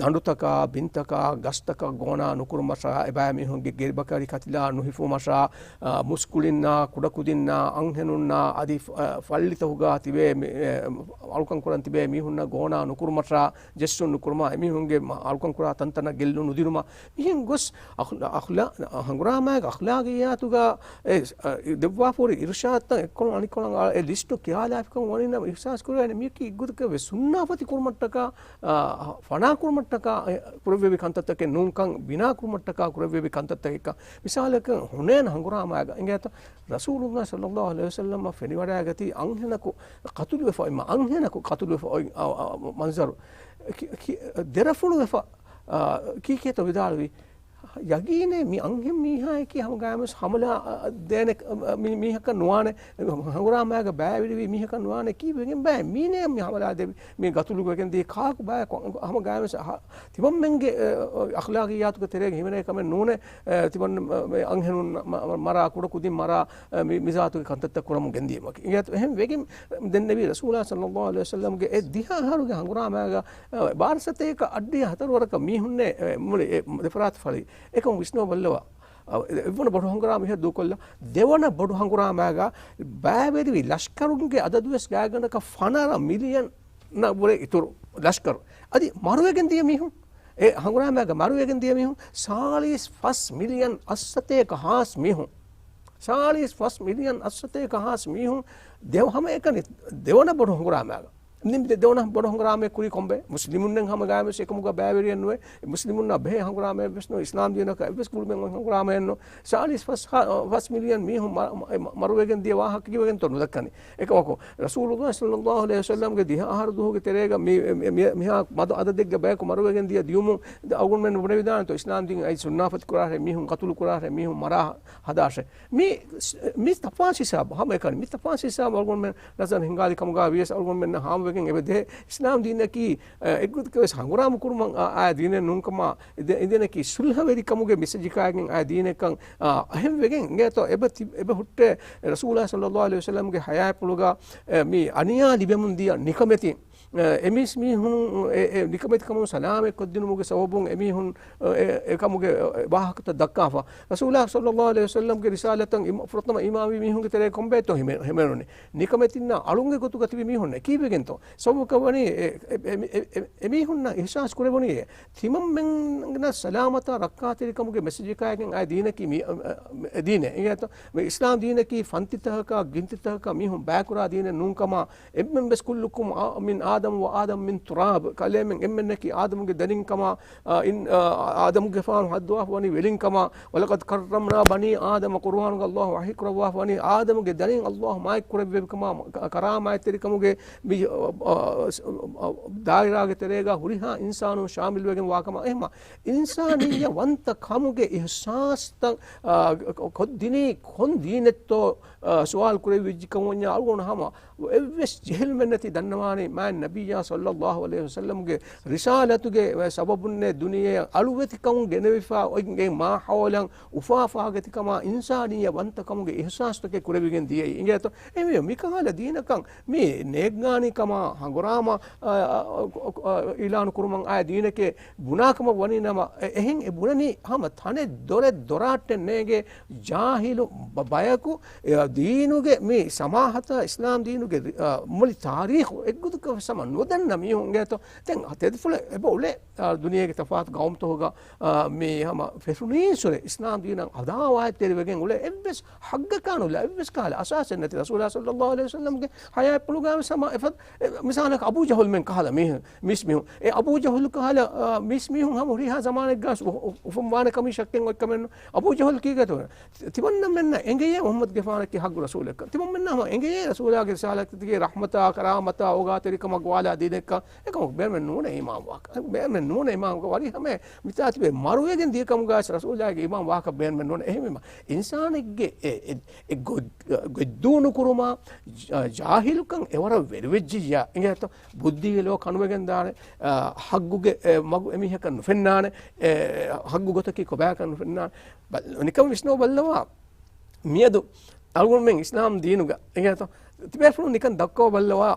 ދަނޑުތަކާ، ބިންތަކާ، ގަސްތަކަށް ގޯނާ ނުކުރުމަށާ، އެބައިމީހުންގެ ގެރިބަކަރި ކަތިލާ ނުހިފުމަށާ، އަ، މުސްކުޅިންނާ، ކުޑަކުދިންނާ، އަންހެނުންނާ، އަދި ފަ-، އަ، ފައްޅިތަކުގަ ތިބޭ މި-، އެ، އަޅުކަން ކުރަން ތިބޭ މީހުންނަށް ގޯނާ ނުކުރުމަށާ، ޖެއްސުން ނުކުރުމާ، އެމީހުންގެ މަ-، އަޅުކަން ކުރާ ތަންތަނަށް ގެއްލުން ނުދިނުމަށް، މިހެން ގޮސް އަޚް-، އަޚްލާ-، ހަނގުރާމާގެ އަޚްލާގިއްޔާތުގަ އެ، އަ، ދެއްވާފަހުރި އިރުޝާދުތައް އެއްކޮޅުން އަނެއްކޮޅަށް އަ، އެ ލިސްޓު ކިޔާލާފިކަމަށް ވަނީ ނަމަ އިޙްސާސް ކުރެވޭނެ މިއަކީ އެއްގޮތަކަށް ވެސް ސުންނާފަތި ކުރުމަށްޓަކާ، އަ، ފަނާ ކުރުމަށްޓަކާ، އެ، ކުރެއްވެވި ކަންތައްތަކެއް ނޫންކަން، ބިނާ ކުރުމަށްޓަކާ ކުރެއްވެވި ކަންތައްތަކެއްކަން. މިސާލަކަށް ހުނޭން ހަނގުރާމާގަ އިނގޭތަ؟ ރަސޫލުﷲ ޞައްލައްލާހު ޢަލައިހި ވަސައްލަމަށް ފެނިވަޑައިގަތީ އަންހެނަކު ޤަތުލުވެފަ، އިމާ އަންހެނަކު ޤަތުލުވެފަ އޮތް، އަ، އަ، މަންޒަރު. ކި-، ކި-، ދެރަފުޅުވެފަ، އަ، ކީކޭތޯ ވިދާޅުވީ؟ ޔަގީނޭ މި އަންހެން މީހާއަކީ ހަމަ ގާމެސް ހަމަލާ، އަ، ދޭނެ، އަ، މި-، މީހަކަށް ނުވާނެ، ހަނގުރާމާގަ ބައިވެރިވި މީހަކަށް ނުވާނެ ކީއްވެގެން ބައެއް މީނޭ މި ހަމަލާ ދެވި، މި ގަތުލުވެގެން ދީ ކާކު ބައެއް ކޮ-، ހަމަ ގާމެސް އަހަ-، ތިމަންމެންގެ، އަ، އަޚްލާގިއްޔާތުގެ ތެރޭގަ ހިމެނޭ ކަމެއް ނޫނޭ، އަ، ތިމަން، އަ، އަންހެނުން މަ-، މަ-، މަރާ، ކުޑަ ކުދިން މަރާ، އަ، މި-، މިޒާތުގެ ކަންތައްތައް ކުރަމުން ގެންދިޔުމަކީ. އިނގޭތޯ އެހެން ވެގެން ދެންނެވީ ރަސޫލާ ޞައްލައްލާހު ޢަލައިހި ވަސައްލަމްގެ އެ ދިހަ އަހަރުގެ ހަނގުރާމާގަ އަ، ބާރަ ސަތޭކަ އަށްޑިހަ ހަތަރު ވަރަކަށް މީހުންނޭ، އެ، މުޅި އެ ދެފަރާތު ފަޅި. އެކަމް ވިސްނަވަ ބައްލަވާ. އަ، އެ، އެއްވަނަ ބޮޑު ހަނގުރާމަ އިހަށް ދޫކޮށްލާ. ދެވަނަ ބޮޑު ހަނގުރާމާގަ ބައިވެރިވި ލަޝްކަރުންގެ އަދަދުވެސް ގާތްގަނޑަކަށް ފަނަރަ މިލިއަން ނަށް ވުރެ އިތުރު ލަޝްކަރު. އަދި މަރުވެގެން ދިޔަ މީހުން، އެ ހަނގުރާމާގަ މަރުވެގެން ދިޔަ މީހުން ސާޅީސް ފަސް މިލިއަން އަށްސަތޭކަ ހާސް މީހުން. ސާޅީސް ފަސް މިލިއަން އަށްސަތޭކަ ހާސް މީހުން ދެ-، ހަމައެކަނި ދެވަނަ ބޮޑު ހަނގުރާމާގަ. ދެ-، ދެވަނަ ބޮޑު ހަނގުރާމައެއް ކުރީ ކޮންބައެއް؟ މުސްލިމުންނެއް ހަމަ ގާމެސް އެކަމުގަ ބައިވެރިއެއް ނުވޭ. މުސްލިމުންނާ ބެހޭ ހަނގުރާމައެއް ވެސް ނުވޭ. އިސްލާމް ދީނަކަށް އެއްވެސް ގުޅުމެއް ހަނގުރާމައެއް ނުވޭ. ސާޅީސް ފަސް ހާ-، ފަސް މިލިއަން މީހުން މަ-، މަ-، މަ-، މަރުވެގެން ދިޔަ ވާހަކަ ކިޔަވެގެންތޯ ނުދައްކަނީ. އެކަމަކު، ރަސޫލުﷲ ޞައްލައްލާހު ޢަލައިހި ވަސައްލަމްގެ ދިހަ އަހަރު ދުވަހުގެ ތެރޭގަ މި-، މި-، މި-، މިހާ މަދު އަދަދެއްގެ ބަޔަކު މަރުވެގެން ދިޔަ ދިޔުމުން އަޅުގަނޑުމެން ބުނެވިދާނެތޯ، އިސްލާމް ދީން އައި ސުންނާފަތި ކުރާށޭ، މީހުން ޤަތުލު ކުރާށޭ، މީހުން މަރާ ހަދާށޭ. މި، މި ތަފާސް ހިސާބު، ހަމައެކަނި މި ތަފާސް ހިސާބު އަޅުގަނޑުމެން ނަޒަރު ހިންގާލި ކަމުގަ ވިޔަސް އަޅުގަނޑުމެންނަށް ހާމަވެގެން އެބަދޭ. އިސްލާމް ދީނަކީ، އެއްގޮތަކަށް ވެސް ހަނގުރާމަ ކުރުމަށް އާ، އާ ދީނެއް ނޫންކަމާ، އިދެ-، އިދެނަކީ ސުލްހަވެރިކަމުގެ މެސެޖަކާގެން އާ ދީނެއްކަން، އާ، އެހެން ވެގެން އިނގޭތޯ އެބަ ތި-، އެބަ ހުއްޓޭ ރަސޫލާ ޞައްލައްލާހު ޢަލައިހި ވަސައްލަމްގެ ޙަޔާތްޕުޅުގަ، އެ، މި އަނިޔާ ލިބެމުން ދިޔަ ނިކަމެތި އެ، އެމީސް މީހުން އެ، އެ ނިކަމެތިކަމުން ސަލާމަތް ކޮށްދިނުމުގެ ސަބަބުން އެމީހުން، އެ، އެ، އެކަމުގެ، އެ، ވާހަކަތައް ދައްކާފަ. ރަސޫލާ ޞައްލައްލާހު ޢަލައިހި ވަސައްލަމްގެ ރިސާލަތަށް އިމް-، ފުރަތަމަ އީމާންވި މީހުންގެ ތެރޭ ކޮންބައެއްތޯ ހިމެ-، ހިމެނުނީ؟ ނިކަމެތިންނާ އަޅުންގެ ގޮތުގަ ތިބި މީހުންނޭ. ކީއްވެގެންތޯ؟ ސަބަބަކަށް ވަނީ އެ، އެ، އެ، އެ، އެ، އެމީހުންނަށް އިޙްސާސް ކުރެވުނީ އެ، ތިމަންމެންނަށް ސަލާމަތާ ރައްކާތެރިކަމުގެ މެސެޖަކާއެކަން އައި ދީނަކީ މި-، އަ، އަ، އެ ދީނޭ. އިނގޭތޯ؟ މި އިސްލާމް ދީނަކީ ފަންތިތަކަކާ ގިންތިތަކަކާ މީހުން ބައިކުރާ ދީނެއް ނޫންކަމާ، އެންމެން ވެސް كلكم من آدم وآدم من تراب، ކަލޭމެން އެންމެންނަކީ އާދަމުގެ ދަރިންކަމާ، އާ، އިން-، އާ، އާދަމުގެފާނު ހައްދަވާފަ ވަނީ ވެލިންކަމާ، ولقد كرمنا بني آدم، ޤުރުއާނުގަ ﷲ ވަޙީ ކުރައްވާފަ ވަނީ އާދަމުގެ ދަރިން ﷲ މާތް ކުރެއްވި ކަމާ، ކަ-، ކަރާމާތްތެރިކަމުގެ މި، އާ، އާ، އާ، ދާއިރާގެ ތެރޭގަ ހުރިހާ އިންސާނުން ޝާމިލްވެގެން ވާކަމަށް. އެހެންމަ އިންސާނިއްޔަ ވަންތަ ކަމުގެ އިޙްސާސްތައް، އާ، ކޮ-، ކޮށްދިނީ ކޮން ދީނެއްތޯ، އާ، ސުވާލު ކުރެއްވިއްޖި ކަމުންޏާ އަޅުގަނޑު ހަމަ އެއްވެސް ޖެހިލުމެއް ނެތި ދަންނަވާނީ މާތް ނަބިއްޔާ ޞައްލައްލާހު ޢަލައިހި ވަސައްލަމްގެ ރިސާލަތުގެ ސަބަބުންނޭ ދުނިޔެއަށް އަޅުވެތިކަން ގެނެވިފާ އޮތް މާ ހައުލަށް އުފާފާގަތިކަމާ އިންސާނިއްޔަ ވަންތަކަމުގެ އިޙްސާސްތަކެއް ކުރެވިގެން ދިޔައީ. އިނގޭތޯ؟ އެހެންވެ މިކަހަލަ ދީނަކަށް މި ނޭއްގާނީ ކަމާ ހަނގުރާމަ، އާ، އާ، އާ، އިޢުލާނު ކުރުމަށް އާ ދީނެކޭ ބުނާކަމަށް ވަނީ ނަމަ، އެ-، އެހެން އެ ބުނަނީ ހަމަ ތަނެއް ދޮރެއް ދޮރާއްޓެއް ނޭނގޭ ޖާހިލު ބަ-، ބަޔަކު، އެ، ދީނުގެ މި ސަމާހަތާ އިސްލާމް ދީނުގެ ރި-، އާ، މުޅި ތާރީޚު އެއްގޮތަކަށް ވެސް ހަމަ ނުދަންނަ މީހުން އިނގޭތޯ. ދެން ތެދުފުޅެއް އެބަ އުޅޭ، އާ، ދުނިޔޭގެ ތަފާތު ގައުމުތަކުގަ، އާ، މި ހަމަ ފެށުނީންސުރެ އިސްލާމް ދީނަށް އަދާވާތްތެރިވެގެން އުޅޭ އެއްވެސް ހައްގަކާ ނުލާ އެއްވެސް ކަހަލަ އަސާސެއް ނެތި ރަސޫލާ ޞައްލައްލާހު ޢަލައިހި ވަސައްލަމްގެ ޙަޔާތްޕުޅުގަ ވެސް ހަމަ އެފަދަ، އެ، މިސާލަކަށް އަބޫ ޖަހުލްމެން ކަހަލަ މީހުން، މީސް މީހުން. އެ އަބޫ ޖަހުލް ކަހަލަ، އާ، މީސް މީހުން ހަމަ ހުރިހާ ޒަމާނެއްގަ އު-، އު-، އުފުންވާނެ ކަމީ ޝައްކެއް އޮތް ކަމެއް ނޫން. އަބޫ ޖަހުލް ކީގެތޯ؟ ތިމަންނަމެންނަށް އެނގެޔޭ މުޙައްމަދުގެފާނަކީ ޙައްގު ރަސޫލެއްކަން. ތިމަންމެންނަށް ހަމަ އެނގެޔޭ ރަސޫލާގެ ރިސާލަތުގެ ރަޙްމަތާ، ކަރާމަތާ، އޯގާތެރި ކަމަށް ގޮވާލާ ދީނެއްކަން. އެކަމަކު ބޭނުމެއް ނޫނޭ އީމާން ވާކަށް. ބޭނުމެއް ނޫނޭ އީމާން ވާކަށް. ވަރި ހަމަ މިތާ ތިބެ މަރުވެގެން ދިޔަ ކަމުގަ ރަސޫލާގެ އީމާން ވާކަށް ބޭނުމެއް ނޫނޭ. އެހެންވީމަ އިންސާނެއްގެ އެ، އެ، އެ ގޮ-، ގޮތްދޫނުކުރުމާ، ޖާ-، ޖާހިލުކަން އެވަރަށް ވެރިވެއްޖިއްޔާ އިނގޭތޯ؟ ބުއްދީގެ ލޯ ކަނުވެގެން ދާނެ، އާ، ޙައްގުގެ، އެ، މަގު އެމީހަކަށް ނުފެންނާނެ، އެ، ޙައްގު ގޮތަކީ ކޮބާކަން ނުފެންނާނެ. ބަ-، ނިކަން ވިސްނަވަ ބައްލަވާ. މިއަދު އަޅުގަނޑުމެން އިސްލާމް ދީނުގަ، އިނގޭތޯ؟ ތިބޭފުޅުން ނިކަން ދައްކަވަ ބައްލަވާ،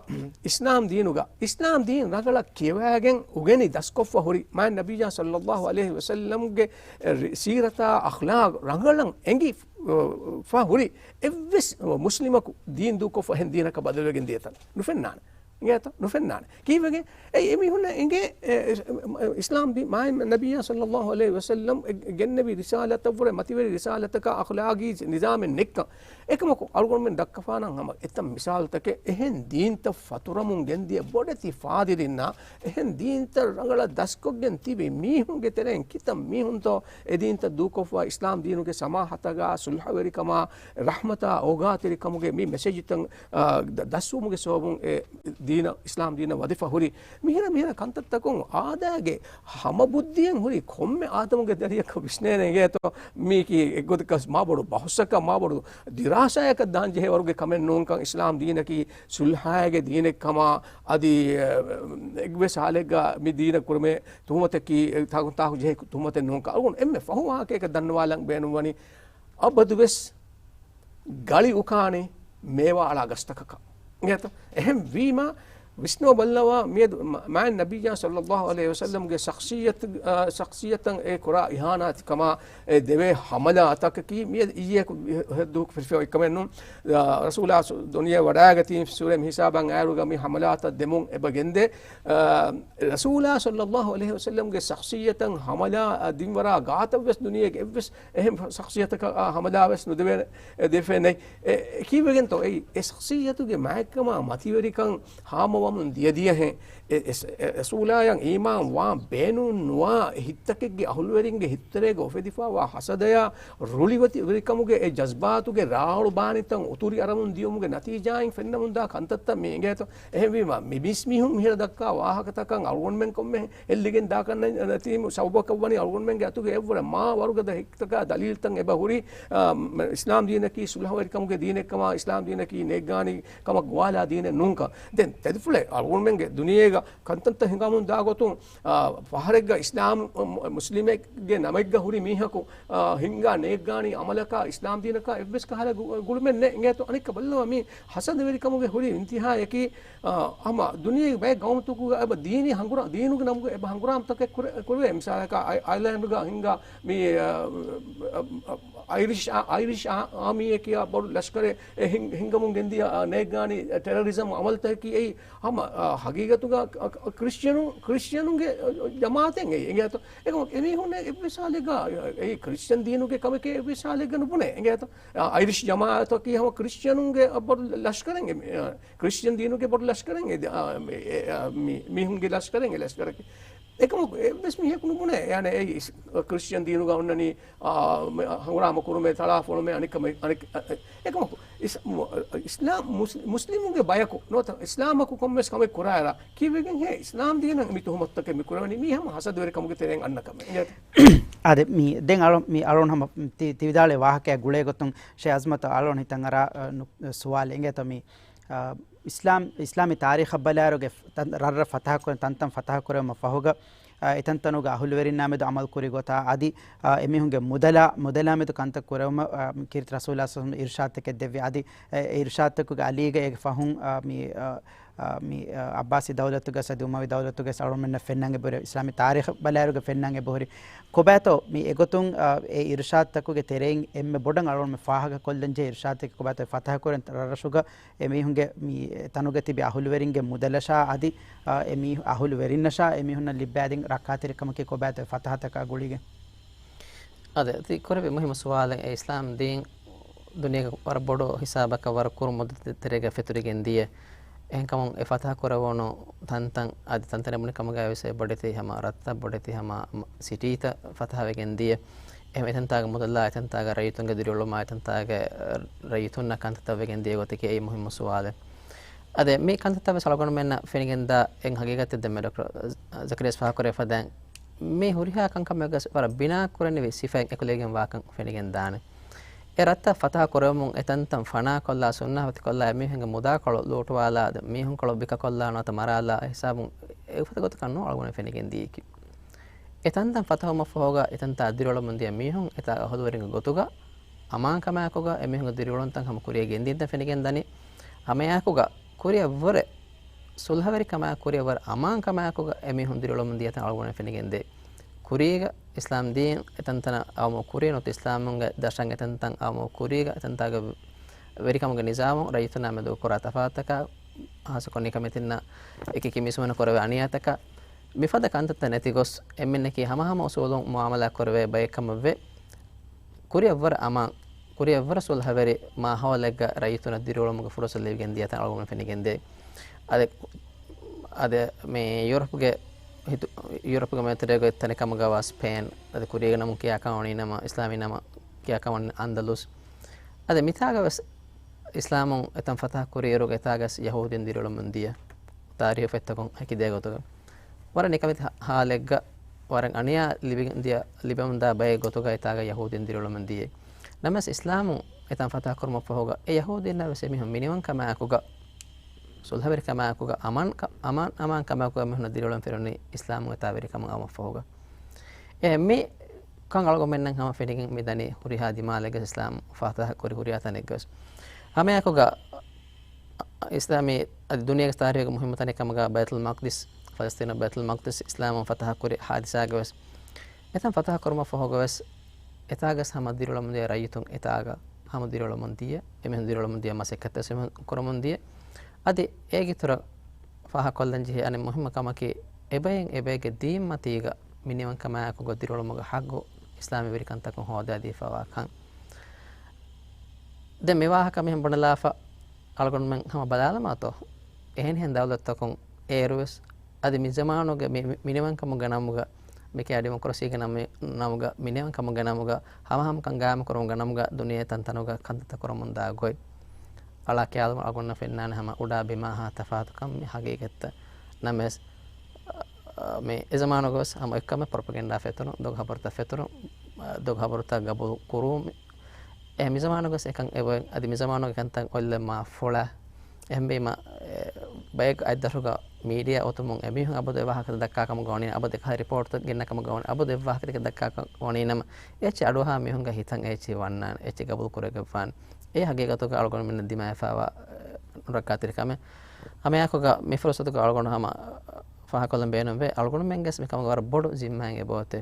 އިސްލާމް ދީނުގަ، އިސްލާމް ދީން ރަނގަޅަށް ކިޔަވާގެން އުގެނި ދަސްކޮށްފަ ހުރި، މާތް ނަބިއްޔާ ޞައްލައްލާހު ޢަލައިހި ވަސައްލަމްގެ، އެ، ރި-، ސީރަތާ އަޚްލާޤް ރަނގަޅަށް އެނގި، އެ، ފަ ހުރި އެއްވެސް މުސްލިމަކު ދީން ދޫކޮށްފަ އެހެން ދީނަކަށް ބަދަލުވެގެން ދިޔަތަން ނުފެންނާނެ. އިނގޭތޯ؟ ނުފެންނާނެ. ކީއްވެގެން؟ އެ، އެމީހުންނަށް އެނގޭ، އެ، އިސް-، އިސްލާމް ދީ-، މާތް ނަބިއްޔާ ޞައްލައްލާހު ޢަލައިހި ވަސައްލަމް އެ-، ގެންނެވި ރިސާލަތަށްވުރެ މަތިވެރި ރިސާލަތަކާ އަޚްލާގީ ނިޒާމެއް ނެއްކަން. އެކަމަކު، އަޅުގަނޑުމެން ދައްކަފާނަން ހަމަ އެތައް މިސާލުތަކެއް އެހެން ދީންތައް ފަތުރަމުން ގެންދިޔަ ބޮޑެތި ފާދިރިންނާ، އެހެން ދީންތައް ރަނގަޅަށް ދަސްކޮށްގެން ތިބި މީހުންގެ ތެރެއިން ކިތައް މީހުންތޯ އެ ދީންތައް ދޫކޮށްފަ އިސްލާމް ދީނުގެ ސަމާހަތަކާ، ސުލްހަވެރިކަމާ، ރަޙްމަތާ، އޯގާތެރިކަމުގެ މި މެސެޖުތައް، އާ، ދަ-، ދަސްވުމުގެ ސަބަބުން އެ ދީނަށް، އިސްލާމް ދީނަށް ވަދެފަ ހުރި މިހިރަ މިހިރަ ކަންތައްތަކުން އާދައިގެ ހަމަ ބުއްދިއެއް ހުރި ކޮންމެ އާދަމުގެ ދަރިޔަކަށް ވިސްނޭނެ އިނގޭތޯ، މީކީ އެއްގޮތަކަށް މާބޮޑު ބަހުސަކަށް މާބޮޑު ދިރާސާޔަކަށް ދާން ޖެހޭ ވަރުގެ ކަމެއް ނޫންކަން، އިސްލާމް ދީނަކީ ސުލްހާއިގެ ދީނެއްކަމާ، އަދި، އެ، އެއްވެސް ހާލެއްގަ މި ދީނަށް ކުރުމޭ ތުހުމަތަކީ، އެ، ތާކު-، ތާކު ޖެހޭ ތުހުމަތެއް ނޫންކަން. އަޅުގަނޑު އެންމެ ފަހު ވާހަކައަކަށް ދަންނަވާލަން ބޭނުންވަނީ، އަބަދުވެސް ގަޅި އުކާނީ މޭވާ އަޅާ ގަސްތަކަކަށް. އިނގޭތަ؟ އެހެން ވީމަ، ވިސްނުވަ ބައްލަވާ، މިއަދު މަ-، މާތް ނަބިއްޔާ ޞައްލައްލާހު ޢަލައިހި ވަސައްލަމްގެ ޝަޚްޞިއްޔަތު، އާ، ޝަޚްޞިއްޔަތަށް އެ ކުރާ އިހާނާތެއް ކަމާ، އެ ދެވޭ ހަމަލާތަކަކީ، މިއަދު އިއްޔެ ކު-، ހެއްދޫ ކުފިފަ އޮތްކަމެއް ނޫން. އާ، ރަސޫލާ ސު-، ދުނިޔެ ވަޑައިގަތީ ސުރެ މިހިސާބަށް އާއިރުގަ މި ހަމަލާތައް ދެމުން އެބަ ގެންދޭ. އާ، ރަސޫލާ ޞައްލައްލާހު ޢަލައިހި ވަސައްލަމްގެ ޝަޚްޞިއްޔަތަށް ހަމަލާ، އާ، ދިންވަރާ ގާތަށްވެސް ދުނިޔޭގެ އެއްވެސް އެހެން ޝަޚްޞިއްޔަތަކަށް، އާ، ހަމަލާވެސް ނުދެވޭނެ، އެ، ދެފޭނެ. އެ، އެ، ކީއްވެގެންތޯ އެއީ؟ އެ ޝަޚްޞިއްޔަތުގެ މާތްކަމާ މަތިވެރިކަން ހާމަވަމުން ދިޔަދިޔަހެން، އެ، އެ، އެ، ރަސޫލާއަށް އީމާން ވާން ބޭނުން ނުވާ އެ ހިތްތަކެއްގެ އަހުލުވެރިންގެ ހިތުތެރޭގަ އުފެދިފާވާ ހަސަދަޔާ، ރުޅިވެތިވެރިކަމުގެ އެ ޖަޒްބާތުގެ ރާޅު ބާނިތައް އުތުރި އަރަމުން ދިޔުމުގެ ނަތީޖާއިން ފެންނަމުންދާ ކަންތައްތައް މި އިނގޭތޯ؟ އެހެންވީމަ، މި މީސް މީހުން މިހިރަ ދައްކާ ވާހަކަތަކަށް އަޅުގަނޑުމެން ކޮންމެ ހެއްލިގެން ދާކަށް ނެތީމު ސަބަބަކަށް ވަނީ އަޅުގަނޑުމެންގެ އަތުގެ އެއްވަރަށް މާ ވަރުގަދަ ހިތްތަކާ ދަލީލްތައް އެބަ ހުރީ، އާ، މ-، އިސްލާމް ދީނަކީ ސުލްހަވެރިކަމުގެ ދީނެއްކަމާ، އިސްލާމް ދީނަކީ ނޭއްގާނީ ކަމަށް ގޮވާލާ ދީނެއް ނޫންކަން. ދެން ތެދުފުޅެ އަޅުގަނޑުމެންގެ ދުނިޔޭގަ ކަންތައްތައް ހިނގަމުން ދާ ގޮތުން، އާ، ފަހަރެއްގަ އިސްލާމް، މު-، މުސްލިމެއްގެ ނަމެއްގަ ހުރި މީހަކު، އާ، ހިންގާ ނޭއްގާނީ އަމަލަކާ، އިސްލާމް ދީނަކާ އެއްވެސް ކަހަލަ ގު-، ގުޅުމެއް ނެތް. އިނގޭތޯ، އަނެއްކާ ބައްލަވާ މީ ހަސަދަވެރިކަމުގެ ހުރި އިންތިހާއަކީ، އާ، ހަމަ ދުނިޔޭގެ ބައެއް ގައުމުތަކުގަ އެބަ ދީނީ ހަނގުރާ-، ދީނުގެ ނަމުގަ އެބަ ހަނގުރާމަތަކެއް ކުރެ-، ކުރެވޭ. މިސާލަކަށް އައި-، އައިލޭންޑުގަ ހިންގާ މި، އާ، އައިރިޝް އާ-، އައިރިޝް އާ-، އާމީއެކިޔާ ބޮޑު ލަޝްކަރެއް އެ ހިން-، ހިންގަމުން ގެންދިޔަ، އާ، ނޭއްގާނީ ޓެރަރިޒަމް އަމަލުތަކަކީ އެއީ ހަމަ، އާ، ހަގީގަތުގަ ކް-، ކް-، ކްރިސްޗިއަނު-، ކްރިސްޗިއަނުންގެ ޖަމާއަތެއް އެއީ. އިނގޭތޯ؟ އެކަމަކު އެމީހުންނެއް އެއްވެސް ހާލެއްގަ އެއީ ކްރިސްޗިއަން ދީނުގެ ކަމެކޭ އެއްވެސް ހާލެއްގަ ނުބުނޭ. އިނގޭތޯ؟ އައިރިޝް ޖަމާއަތަކީ ހަމަ ކްރިސްޗިއަނުންގެ ބޮޑު ލަޝްކަރެއް، އެ، ކްރިސްޗިއަން ދީނުގެ ބޮޑު ލަޝްކަރެއް، އެ، އާ، މި-، އެ، އާ، މި-، މީހުންގެ ލަޝްކަރެއް، އެ ލަޝްކަރަކީ. އެކަމަކު އެއްވެސް މީހަކު ނުބުނޭ، ޔާނެ އެއީ އިސް-، ކްރިސްޗިއަން ދީނުގަ އޮންނަނީ، އާ، މި-، ހަނގުރާމަ ކުރުމޭ، ތަޅާފޮޅުމޭ، އަނެއްކަމެއް، އަނެއް-، އެ-، އެ-، އެކަމަކު އިސް-، މު-، އިސްލާމް މުސް-، މުސްލިމުންގެ ބަޔަކު ނުވަތަ އިސްލާމަކު ކޮންމެސް ކަމެއް ކުރާއިރާ ކީއްވެގެންހޭ އިސްލާމް ދީނަށް މި ތުހުމަތުތަކެއް މި ކުރެވެނީ؟ މީ ހަމަ ހަސަދަވެރި ކަމުގެ ތެރެއިން އަންނަ ކަމެއް. އާދެ، މި ދެން އަޅު-، މި އަޅުން ހަމަ ތި-، ތި ވިދާޅުވި ވާހަކައާ ގުޅޭ ގޮތުން ޝޭ އަޒްމަތު އަޅުން ހިތަށް އަރާ، އަ، ނު-، ސުވާލެއް އިނގޭތޯ މި، އަ، އިސްލާމް، އިސްލާމީ ތާރީޚަށް ބަލާއިރުގެ ތަން-، ރަށްރަށް ފަތަހަކުރެ-، ތަންތަން ފަތަހަކުރެވުމަށް ފަހުގަ، އަ، އެތަންތަނުގެ އަހުލުވެރިންނާމެދު އަމަލު ކުރި ގޮތާ އަދި، އަ، އެމީހުންގެ މުދަލާ، މުދަލާމެދު ކަންތައް ކުރެވުމަށް، އަ، ކީރިތި ރަސޫލާ ޞައްލަﷲު ޢަލައިހި ވަސައްލަމަ އިރުޝާދުތަކެއް ދެއްވި. އަދި، އެ، އެ އިރުޝާދުތަކުގެ އަލީގަ އޭގެ ފަހުން، އަ، މި، އަ، އަ، މި، އަ، ޢައްބާސީ ދައުލަތުގަ އަދި އުމަވީ ދައުލަތުގަ އަޅުގަނޑުމެންނަށް ފެންނަން އެބަހުރި، އިސްލާމީ ތާރީޚަށް ބަލާއިރުގަ ފެންނަން އެބަހުރި. ކޮބާތޯ މި އެގޮތުން، އަ، އެ އިރުޝާދުތަކުގެ ތެރެއިން އެންމެ ބޮޑަށް އަޅުގަނޑުމެން ފާހަގަކޮށްލަން ޖެހޭ އިރުޝާދުތަކެއް ކޮބާތޯ ފަތަހަކުރަން ރަށްރަށުގަ އެމީހުންގެ މި ތަނުގަ ތިބި އަހުލުވެރިންގެ މުދަލަށާ އަދި، އަ، އެމީ އަހުލުވެރިންނަށާ އެމީހުންނަށް ލިއްބާދިން ރައްކާތެރިކަމަކީ ކޮބާތޯ ފަތަހަތަކާ ގުޅިގެން؟ އާދެ، ތި ކުރެއްވި މުހިއްމު ސުވާލެއް. އެ އިސްލާމް ދީން ދުނިޔޭގެ ވަރަށް ބޮޑު ހިސާބަކަށް ވަރަށް ކުރު މުއްދަތެއް ތެރޭގަ ފެތުރިގެން ދިޔަ. އެހެންކަމުން އެ ފަތަހަ ކުރެވުނު ތަންތަން އަދި ތަންތަނެއް ބުނި ކަމުގައި ވެސް އެ ބޮޑެތި ހަމަ ރަށްތައް ބޮޑެތި ހަމަ މަ-، ސިޓީތައް ފަތަހަވެގެން ދިޔަ. އެހެން އެތަންތާގެ މުދަލާ، އެތަންތާގެ ރައްޔިތުންގެ ދިރިއުޅުމާ، އެތަންތާގެ ރައްޔިތުންނަށް ކަންތައްތައް ވެގެން ދިޔަ ގޮތަކީ އެއީ މުހިއްމު ސުވާލެއް. އަދި މި ކަންތައްތައް ވެސް އަޅުގަނޑުމެންނަށް ފެނިގެންދާ އެއް ހަގީގަތެއް ދެންމެ ޑޮކްޓަރ ޒަކަރިޔާ ވެސް ފާހަގަކުރެވިފަދައިން މި ހުރިހާ ކަންކަމެއްގަސް ވަރަށް ބިނާ ކުރަނިވި ސިފައެއް އެކުލެވިގެން ވާކަން ފެނިގެން ދާނެ. އެ ރަށްތައް ފަތަހަ ކުރެވުމުން އެތަންތަން ފަނާކޮށްލާ، ސުންނާފަތިކޮށްލާ، އެމީހުންގެ މުދާކޮޅު ލޫޓުވާލާ، މީހުންކޮޅު ބިކަކޮށްލާ ނުވަތަ މަރާލާ، އެ ހިސާބުން އެ އުފަތަ ގޮތަކަށް ނޫން އަޅުގަނޑަށް ފެނިގެން ދިޔައީކީ. އެތަންތަން ފަތަހުމަށްފަހުގަ އެތަންތާ ދިރިއުޅެމުން ދިޔަ މީހުން އެތާ އަހުލުވެރިންގެ ގޮތުގަ އަމާންކަމާއެކުގަ އެމީހުންގެ ދިރިއުޅުންތައް ހަމަ ކުރިއަށް ގެންދިންތައް ފެނިގެންދަނީ. ހަމައެއާއެކުގަ ކުރިއަށްވުރެ ސުލްހަވެރިކަމާއެކު ކުރިއަށްވުރެ އަމާންކަމާއެކުގަ އެމީހުން ދިރިއުޅެމުން ދިޔަތަން އަޅުގަނޑަށް ފެނިގެންދޭ. ކުރީގަ އިސްލާމް ދީން އެތަންތަނަށް އައުމުގެ ކުރިއަށް ނުވަތަ އިސްލާމުންގެ ދަށަށް އެތަންތަން އައުމުގެ ކުރީގަ އެތަންތާގެ ވެރިކަމުގެ ނިޒާމު ރައްޔިތުންނާ މެދު ކުރާ ތަފާތުތަކާ، ހާއްސަކޮށް ނިކަމެތިންނަށް އެކިއެކި މީސްމީހުންނަށް ކުރެވޭ އަނިޔާތަކާ، މިފަދަ ކަންތައްތައް ނެތިގޮސް، އެންމެންނަކީ ހަމަހަމަ އުސޫލުން މުއާމަލާ ކުރެވޭ ބައެއްކަމަށްވެ، ކުރިއަށްވުރެ އަމާން، ކުރިއަށްވުރެ ސުލްހަވެރި މާހައުލެއްގަ ރައްޔިތުންނަށް ދިރިއުޅުމުގެ ފުރުސަތު ލިބިގެން ދިޔަތަން އަޅުގަނޑު ފެނިގެންދޭ. އަދި، އަދި މި ޔޫރަޕުގެ ހިތު-، ޔޫރަޕުގެ މޭތެރޭގަ ތަނެއް ކަމުގަވާ ސްޕޭން، އަދި ކުރީގެ ނަމުން ކިޔާކަން ވަނީ ނަމަ، އިސްލާމީ ނަމަށް ކިޔާކަން ވަނީ އަންދަލުސް. އަދި މިތާގަވެސް އިސްލާމުން އެތަން ފަތަހަ ކުރިއިރުގަ އެތާގަސް ޔަހޫދީން ދިރިއުޅެމުން ދިޔަ ތާރީހު ފޮތްތަކުން ހެކިދޭ ގޮތުގަ. ވަރަށް ނިކަމެތި ހާ-، ހާލެއްގަ ވަރަށް އަނިޔާ ލިބިގެން ދިޔަ، ލިބެމުންދާ ބައެއް ގޮތުގަ އެތާގަ ޔަހޫދީން ދިރިއުޅެމުން ދިޔަ. ނަމަވެސް އިސްލާމުން އެތަން ފަތަހަ ކުރުމަށްފަހުގަ އެ ޔަހޫދީންނަށް ވެސް އެމީހުން މިނިވަންކަމާއެކުގަ ސުލްހަވެރިކަމާއެކުގަ އަމާން ކަ-، އަމާން، އަމާންކަމާއެކުގަ އެމީހުންނަށް ދިރިއުޅެން ފެނުނީ އިސްލާމުން އެތާ ވެރިކަމަށް އައުމަށްފަހުގަ. އެ މި ކަން އަޅުގަނޑުމެންނަށް ހަމަ ފެނިގެން މިދަނީ ހުރިހާ ދިމާލެއްގަ އިސްލާމް ފަތަހަ ކުރި ހުރިހާ ތަނެއްގަވެސް. ހަމައެކުގަ އިސްލާމީ އަދި ދުނިޔޭގެ ތާރީހުގެ މުހިއްމު ތަނެއް ކަމުގަ ބައިތުލް މަޤްދިސް، ފަލަސްތީނު ބައިތުލް މަޤްދިސް އިސްލާމުން ފަތަހަ ކުރި ހާދިސާގަވެސް، އެތަން ފަތަހަ ކުރުމަށްފަހުގަވެސް، އެތާގަސް ހަމަ ދިރިއުޅެމުންދިޔަ ރައްޔިތުން އެތާގަ ހަމަ ދިރިއުޅެމުން ދިޔަ، އެމީހުން ދިރިއުޅެމުން ދިޔަ މަސައްކަތްތައް ކުރަމުން ދިޔަ. އަދި އޭގެ އިތުރަށް ފާހަގަކޮށްލަން ޖެހޭ އަނެއް މުހިއްމު ކަމަކީ، އެބައިން އެބައިގެ ދީންމަތީގަ މިނިވަންކަމާއެކުގަ ދިރިއުޅުމުގެ ހައްގު އިސްލާމީ ވެރިކަންތަކުން ހޯދާދީފަވާ ކަން. ދެން މި ވާހަކަ މިހެން ބުނެލާފަ، އަޅުގަނޑުމެން ހަމަ ބަލާލަމާތޯ؟ އެހެނިހެން ދައުލަތުތަކުން އޭރުވެސް އަދި މި ޒަމާނުގެ މި، މި، މިނިވަންކަމުގެ ނަމުގަ، މިކައި ޑިމޮކްރަސީގެ ނަމެ-، ނަމުގަ، މިނިވަންކަމުގެ ނަމުގަ، ހަމަހަމަކަން ގާއިމުކުރުމުގެ ނަމުގަ ދުނިޔެ ތަންތަނުގަ ކަންތައްތައް ކުރަމުންދާ ގޮތް އަޅާ ކިޔާލުމުން އަޅުގަނޑަށް ފެންނާނެ ހަމަ އުޑާ ބިމާހާ ތަފާތުކަން މި ހަގީގަތްތައް. ނަމަވެސް، އަ، މި އެ ޒަމާނުގަވެސް ހަމަ އެއްކަމެއް ޕްރޮޕަގެންޑާ ފެތުނު، ދޮގު ހަބަރުތައް ފެތުނު، އަ، ދޮގު ހަބަރުތައް ގަބޫލު ކުރުވުން. އެ މި ޒަމާނުގަސް އެކަން އެބައޮތް، އަދި މި ޒަމާނުގެ ކަންތައް އޮތްލައް މާ ފޮޅާ. އެހެންވީމަ، އެ، ބައެއް އަތްދަށުގަ މީޑިއާ އޮތުމުން އެމީހުން އަބަދު އެ ވާހަކަތައް ދައްކާ ކަމުގަ ވަނީ، އަބަދު އެކަހަލަ ރިޕޯޓްތައް ގެންނަ ކަމުގަ ވަނީ، އަބަދު އެ ވާހަކަތަކެއް ދައްކާ ކަމުގަ ވަނީ ނަމަ، އެއްޗެއް އަޑުއަހާ މީހުންގެ ހިތަށް އެއްޗެއް ވަންނާނެ، އެއްޗެއް ގަބޫލު ކުރެވިގެން ވާނެ. އެ ހަގީގަތުގަ އަޅުގަނޑުމެންނަށް ދިމާވެފައިވާ، އެ، ނުރައްކާތެރި ކަމެއް. ހަމައެއާއެކުގަ މި ފުރުސަތުގަ އަޅުގަނޑު ހަމަ ފާހަގަކޮށްލަން ބޭނުންވޭ، އަޅުގަނޑުމެންގެ މިކަމުގަ ވަރަށް ބޮޑު ޒިންމާއެއް އެބައޮތޭ.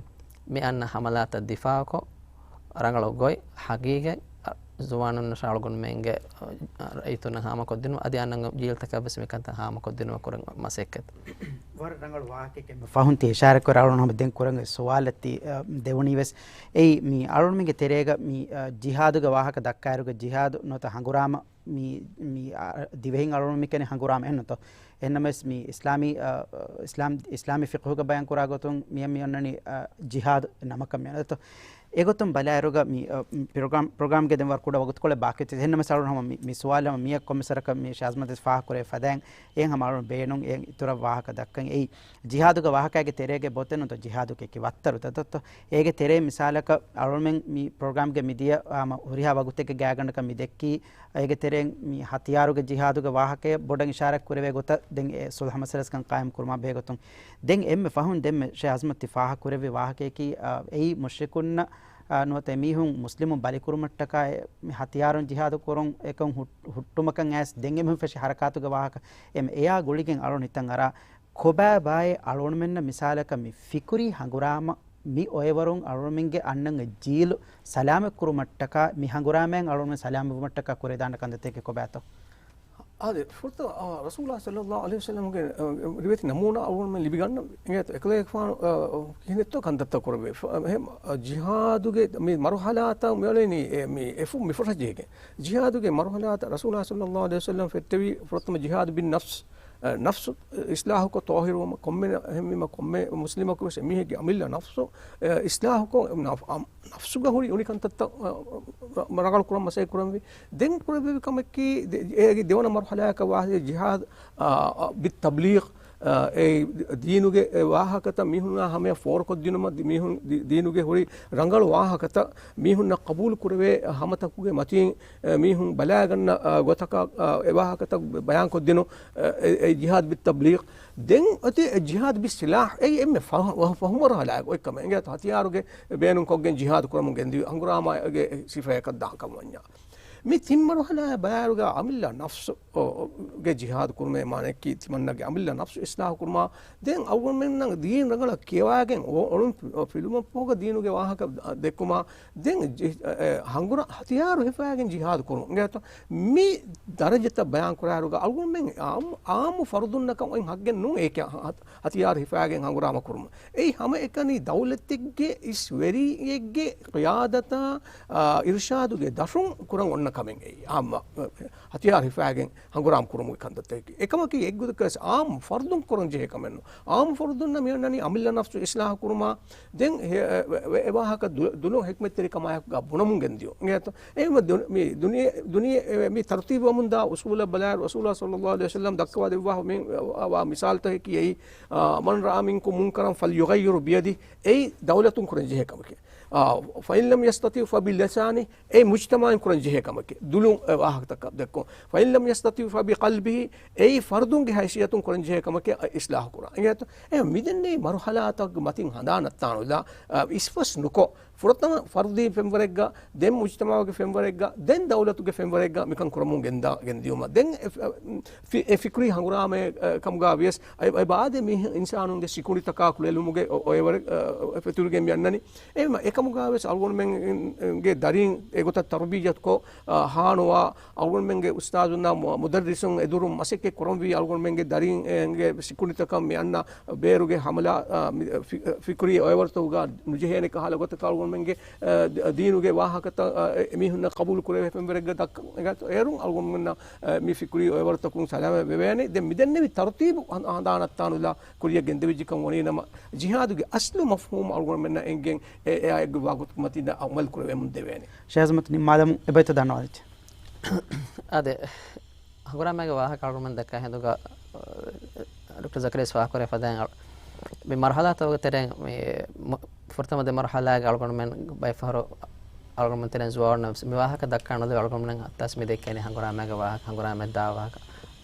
މި އަންނަ ހަމަލާތައް ދިފާއުކޮށް، ރަނގަޅު ގޮތް ހަގީގަތް ޒުވާނުންނަށާ އަޅުގަނޑުމެންގެ، އަ، ރައްޔިތުންނަށް ހާމަކޮށްދިނުން، އަދި އަންނަ ޖީލްތަކަށްވެސް މިކަންތައް ހާމަކޮށްދިނުމަށް ކުރަން މަސައްކަތް. ވަރަށް ރަނގަޅު ވާހަކައެއް ފަހުން ތި އިޝާރަތްކުރާ އަޅުން ހަމަ ދެން ކުރަން ސުވާލަށް ތި، އަ، ދެވުނީ ވެސް. އެއީ މި އަޅުންމެންގެ ތެރޭގަ މި، އަ، ޖިހާދުގެ ވާހަކަ ދައްކާއިރުގަ ޖިހާދު ނުވަތަ ހަނގުރާމަ މި، މި، އަ، ދިވެހިން އަޅުން މި ކިޔަނީ ހަނގުރާމަ އެއްނުތޯ؟ އެހެންނަމަވެސް މި އިސްލާމީ، އަ، އިސްލާމް، އިސްލާމީ ފިޤުހުގަ ބަޔާންކުރާ ގޮތުން މިއަށް މި އޮންނަނީ، އަ، ޖިހާދު ނަމަކަށް މިއޮންނަތޯ. އެގޮތުން ބަލާއިރުގަ މި، އަ، ޕްރޮގްރާމް، ޕްރޮގްރާމްގެ ދެން ވަރަށް ކުޑަ ވަގުތުކޮޅެއް ބާކީ ތި. އެހެންނަމަވެސް އަޅުން ހަމަ މި، މި ސުވާލަށް މިއަށް ކޮންމެސް ވަރަކަށް މި ޝާޒް މަދެސް ފާހަގަކުރެވި ފަދައިން އެހެން ހަމަ އަޅުން ބޭނުން އެ އިތުރަށް ވާހަކަ ދައްކަން. އެއީ ޖިހާދުގެ ވާހަކައިގެ ތެރޭގެ ބޮތެއް ނުތޯ، ޖިހާދުގެ އެކި ވައްތަރުތައްތޯ. އޭގެ ތެރޭ މިސާލަކަށް އަޅުމެން މި ޕްރޮގްރާމްގެ މިދިޔަ ހަމަ ހުރިހާ ވަގުތެއްގެ ގާތްގަނޑަކަށް މި ދެއްކީ، އޭގެ ތެރެއިން މި ހަތިޔާރުގެ ޖިހާދުގެ ވާހަކަޔަށް ބޮޑަށް އިޝާރާތް ކުރެވޭ ގޮތަށް ދެން އެ ސުލްހަ މައްސަލަސްކަން ޤާއިމް ކުރުމާ ބެހޭ ގޮތުން. ދެން އެންމެ ފަހުން ދެންމެ ޝޭޚް އަޒްމަތް ތި ފާހަގަ ކުރެއްވި ވާހަކަޔަކީ، އާ، އެއީ މުޝްރިކުންނަށް، އާ، ނުވަތަ އެމީހުން މުސްލިމުން ބަލިކުރުމަށްޓަކާ އެ، މި ހަތިޔާރުން ޖިހާދު ކުރުން އެކަން ހުއް-، ހުއްޓުމަކަށް އައިސް ދެން އެމީހުން ފެށި ހަރަކާތުގެ ވާހަކަ. އެމް، އެއާ ގުޅިގެން އަޅުން ހިތަށް އަރާ ކޮބާބާއޭ އަޅުގަނޑުމެންނަށް މިސާލަކަށް މި ފިކުރީ ހަނގުރާމަ މި އޮއެވަރުން އަޅުގަނޑުމެންގެ އަންނަން އެ ޖީލު ސަލާމަތްކުރުމަށްޓަކާ މި ހަނގުރާމައިން އަޅުގަނޑުމެން ސަލާމަތްވުމަށްޓަކާ ކުރެވިދާނެ ކަންތައްތަކެއް ކޮބާތޯ؟ އާދެ، ފުރަތަމަ، އާ، ރަސޫލާ ޞައްލައްލާހު ޢަލައިހި ވަސައްލަމްގެ، އާ، ރިވެތި ނަމޫނާ އަޅުގަނޑުމެން ލިބިގަންނަ އެނގޭތޯ. އެކަލޭގެފާނު، އާ، ކިހިނެއްތޯ ކަންތައްތައް ކުރެވޭ. ފަ-، އެހެން، އާ، ޖިހާދުގެ މި މަރުހަލާތައް މިއުޅެނީ، އެ، މި އެފު-، މި ފުރަށްޖެހިގެން. ޖިހާދުގެ މަރުހަލާތައް ރަސޫލާ ޞައްލައްލާހު ޢަލައިހި ވަސައްލަމް ފެއްޓެވީ ފުރަތަމަ ޖިހާދު ބިން ނަފްސް، އެ، ނަފްސު އިސްލާހުކޮށް ތާހިރުވުމަށް ކޮންމެ އެހެންވީމަ ކޮންމެ މުސްލިމަކުވެސް އެމީހެއްގެ އަމިއްލަ ނަފްސު، އެ، އިސްލާހުކޮށް ނަފް-، އަ-، ނަފްސުގަ ހުރި އުނިކަންތައްތައް، އަ، ރަނގަޅު ކުރަން މަސައްކަތް ކުރަންވީ. ދެން ކުރެއްވި ކަމަކީ ދެ-، އޭގެ ދެވަނަ މަރުހަލާއަކަށް ވާހަކަ ޖިހާދު، އަ، އަ، ބިއްތަބްލީޣް، އަ، އެ ދީނުގެ އެ ވާހަކަތައް މީހުންނާ ހަމަޔަށް ފޯރުކޮށްދިނުމަށް ދި-، މީހުން ދި-، ދީނުގެ ހުރި ރަނގަޅު ވާހަކަތައް މީހުންނަށް ޤަބޫލު ކުރެވޭ ހަމަތަކުގެ މަތީން، އެ، މީހުން ބަލާގަންނަ، އަ، ގޮތަކަށް، އަ، އެ ވާހަކަތައް ބަޔާންކޮށްދިނުން، އެ، އެ، އެ ޖިހާދު ބިއްތަބްލީޣް. ދެން އޮތީ އެ ޖިހާދު ބިއްސިލާހް. އެއީ އެންމެ ފަހު-، ފަހު މަރުހަލާއެއް އޮތް ކަމެއް. އެނގޭތޯ ހަތިޔާރުގެ ބޭނުންކޮށްގެން ޖިހާދު ކުރަމުން ގެންދިޔު ހަނގުރާމާގެ ސިފަޔަކަށް ދާން ކަމަށް ވަންޏާ. މި ތިން މަރުހަލާއެއް ބަޔާރުގަ އަމިއްލަ ނަފްސު، އޯ، ގެ ޖިހާދު ކުރުމޭ މާނައަކީ ތިމަންނަގެ އަމިއްލަ ނަފްސު އިސްލާހު ކުރުމާ، ދެން އަޅުގަނޑުމެންނަށް ދީން ރަނގަޅަށް ކިޔަވާގެން އޮ-، އޮޅުން ފި-، ފިލުމަށްފަހުގަ ދީނުގެ ވާހަކަ ދެއްކުމާ، ދެން ޖި-، އެ، އެ، ހަނގުރާ ހަތިޔާރު ހިފާގެން ޖިހާދު ކުރުން. އިނގޭތޯ؟ މި ދަރަޖަތައް ބަޔާން ކުރާއިރުގަ އަޅުގަނޑުމެން އާއްމު، އާއްމު ފަރުދުންނަކަށް އޮތް ހައްގެއް ނޫން އެކަ-، ހަ-، ހަތިޔާރު ހިފާގެން ހަނގުރާމަ ކުރުމަށް. އެއީ ހަމައެކަނި ދައުލަތެއްގެ އިސް ވެރިއެއްގެ ޤިޔާދަތާ، އާ، އިރުޝާދުގެ ދަށުން ކުރަން އޮންނަ ކަމެއް އެއީ. އާއްމު، އަ، ހަތިޔާރު ހިފާގެން ހަނގުރާމަ ކުރުމުގެ ކަންތައްތަކަކީ. އެކަމަކީ އެއްގޮތަކަށް ވެސް އާއްމު ފަރުދުން ކުރަން ޖެހޭ ކަމެއް ނޫން. އާއްމު ފަރުދުންނަށް މި އޮންނަނީ އަމިއްލަ ނަފްސު އިސްލާހު ކުރުމާ، ދެން ހެ-، އެ-، އެ-، އެ ވާހަކަ ދު-، ދުލުން ޙިކްމަތްތެރިކަމާއެކުގަ ބުނަމުން ގެންދިޔުން. އިނގޭތޯ؟ އެހެންވެ ދު-، މި ދުނިޔެ، ދުނިޔެ، އެ، މި ތަރުތީބުވަމުންދާ އުސޫލަށް ބަލާއިރު، ރަސޫލާ ޞައްލައްލާހު ޢަލައިހި ވަސައްލަމް ދައްކަވާ ދެއްވާ މި، އަ، ވާ މިސާލުތަކަކީ އެއީ، އަ، مَنْ رَأَىٰ مِنْكُمْ مُنْكَرًا فَلْيُغَيِّرْهُ بِيَدِهِ، އެއީ ދައުލަތުން ކުރަން ޖެހޭ ކަމެކޭ. އާ، فَإِنْ لَمْ يَسْتَطِعْ فَبِلِسَانِهِ، އެއީ މުޖްތަމަޢުން ކުރަން ޖެހޭ ކަމެކޭ. ދުލުން އެ ވާހަކަތަކަށް ދެއްކުން. فَإِނْ لَمْ يَسْتَطِعْ فَبِقَلْبِهِ، އެއީ ފަރުދުންގެ ހައިސިއްޔަތުން ކުރަން ޖެހޭ ކަމެކޭ އިސްލާހު ކުރާ. އިނގޭތޯ؟ އެ މިދެންނެވި މަރުޙަލާތަކުގެ މަތިން ހަނދާނަށް ތާނުލާ، އަ، އިސްފަސް ނުކޮށް، ފުރަތަމަ ފަރުދީ ފެންވަރެއްގަ، ދެން މުޖްތަމަޢުގެ ފެންވަރެއްގަ، ދެން ދައުލަތުގެ ފެންވަރެއްގަ މިކަން ކުރަމުން ގެންދާ، ގެންދިޔުމަށް. ދެން އެ، އެ، ފި-، އެ ފިކުރީ ހަނގުރާމައެއް، އެ، ކަމުގަ ވިޔަސް، އެ، އެ ބާދެ މި އިންސާނުންގެ ސިކުނޑިތަކާ ކުޅެލުމުގެ އޮ-، އޮއެވަރެއް، އެ، އެ، ފެތުރިގެން މި އަންނަނީ. އެ، އެކަމުގަ ވެސް އަޅުގަނޑުމެންގެ ދަރީން އެގޮތަށް ތަރުބިއްޔަތުކޮށް، އަ، ހާނުވާ، އަޅުގަނޑުމެންގެ އުސްތާޒުންނާ މު-، މުދައްރިސުން އެދުރުން މަސައްކަތް ކުރަންވީ އަޅުގަނޑުމެންގެ ދަރީންގެ ސިކުނޑިތަކަށް މި އަންނަ ބޭރުގެ ހަމަލާ، އަ، މި، އަ، ފި-، އަ، ފިކުރީ އޮއެވަރުތަކުގަ ނުޖެހޭނެ ކަހަލަ ގޮތަކަށް އަޅުގަނޑުމެންގެ، އަ، ދ-، ދީނުގެ ވާހަކަތައް، އަ، އެ-، އެމީހުންނަށް ޤަބޫލު ކުރެވޭ ފެންވަރެއްގަ ދައްކަން. އެގޮތަށް އޭރުން އަޅުގަނޑުމެންނަށް، އަ، މި ފިކުރީ އޮއެވަރުތަކުން ސަލާމަތް ވެވޭނެ. ދެން މިދެންނެވި ތަރުތީބު ހަނދ-، ހަނދާނަށް ތާނުލާ ކުރިއަށް ގެންދެވިއްޖެކަން ވަނީ ނަމަ، ޖިހާދުގެ އަސްލު މަފްހޫމު އަޅުގަނޑުމެންނަށް އެނގެން އެ-، އެއާއެއްގެ ވާގޮތުގެ މަތީން އަމަލު ކުރެވެމުން ދެވޭނެ. ޝޭޚް އަޒްމަތް ނިންމާލަމު އެބައިތަ ދަންނަވާލިއްޖެ. އާދެ، ހަނގުރާމައިގެ ވާހަކަ އަޅުގަނޑުމެން ދައްކާ ހިނދުގަ، އަ، ޑޮކްޓަރ ޒަކަރިޔާ ވެސް ފާހަގަކުރެވި ފަދައިން އަޅު-، މި މަރުހަލާތަކުގެ ތެރެއިން މި މު-، ފުރަތަމަ ދެ މަރުހަލާގެ އަޅުގަނޑުމެން ބައެއް ފަހަރު އަޅުގަނޑުމެން ތެރެއިން ޒުވާނުން ވެސް މި ވާހަކަ ދައްކާ ނުދެވޭ. އަޅުގަނޑުމެން ހައްތާސް މި ދެއްކޭނީ ހަނގުރާމައިގެ ވާހަކަ، ހަނގުރާމައަށް ދާ ވާހަކަ.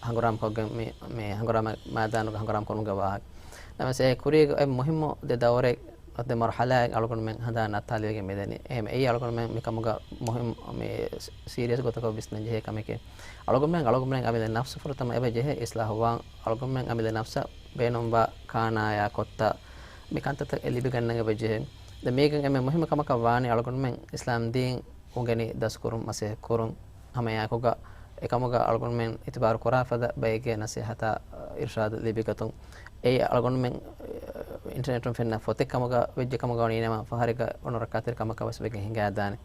ހަނގުރާމަކޮށްގެން މި، މި ހަނގުރާމަ މައިދާނުގަ ހަނގުރާމަ ކުރުމުގެ ވާހަކަ. ނަމަވެސް އެ ކުރީގަ އެ މުހިއްމު ދެ ދައުރެއް އަދި މަރުހަލާއެއް އަޅުގަނޑުމެން ހަނދާން ނައްތާލިވެގެން މިދަނީ. އެހެން އެއީ އަޅުގަނޑުމެން މިކަމުގަ މުހިއްމު، މި ސީރިއަސް ގޮތަކަށް ވިސްނަން ޖެހޭ ކަމެކޭ. އަޅުގަނޑުމެން، އަޅުގަނޑުމެން އަމިއްލަ ނަފްސު ފުރަތަމަ އެބަ ޖެހޭ އިސްލާހުވާން. އަޅުގަނޑުމެން އަމިއްލަ ނަފްސަށް ބޭނުންވާ ކާނާޔާ ކޮށްތާ މި ކަންތައްތައް އެ ލިބިގަންނަން އެބަ ޖެހޭ. ދެން މީގެން އެންމެ މުހިއްމު ކަމަކަށް ވާނީ އަޅުގަނޑުމެން އިސްލާމް ދީން އުނގެނި ދަސްކުރުން މަސައްކަތް ކުރުން. ހަމައެއާއެކުގަ އެކަމުގަ އަޅުގަނޑުމެން އިތުބާރު ކުރާ ފަދަ ބައެއްގެ ނަސޭހަތާ އިރުޝާދު ލިބިގަތުން. އެއީ އަޅުގަނޑުމެން އިންޓަރނެޓުން ފެންނަ ފޮތެއް ކަމުގަ ވެއްޖެ ކަމުގަ ވަނީ ނަމަ ފަހަރެއްގަ ނުރައްކާތެރި ކަމަކަށް ވެސް ވެގެން ހިނގާދާނެ.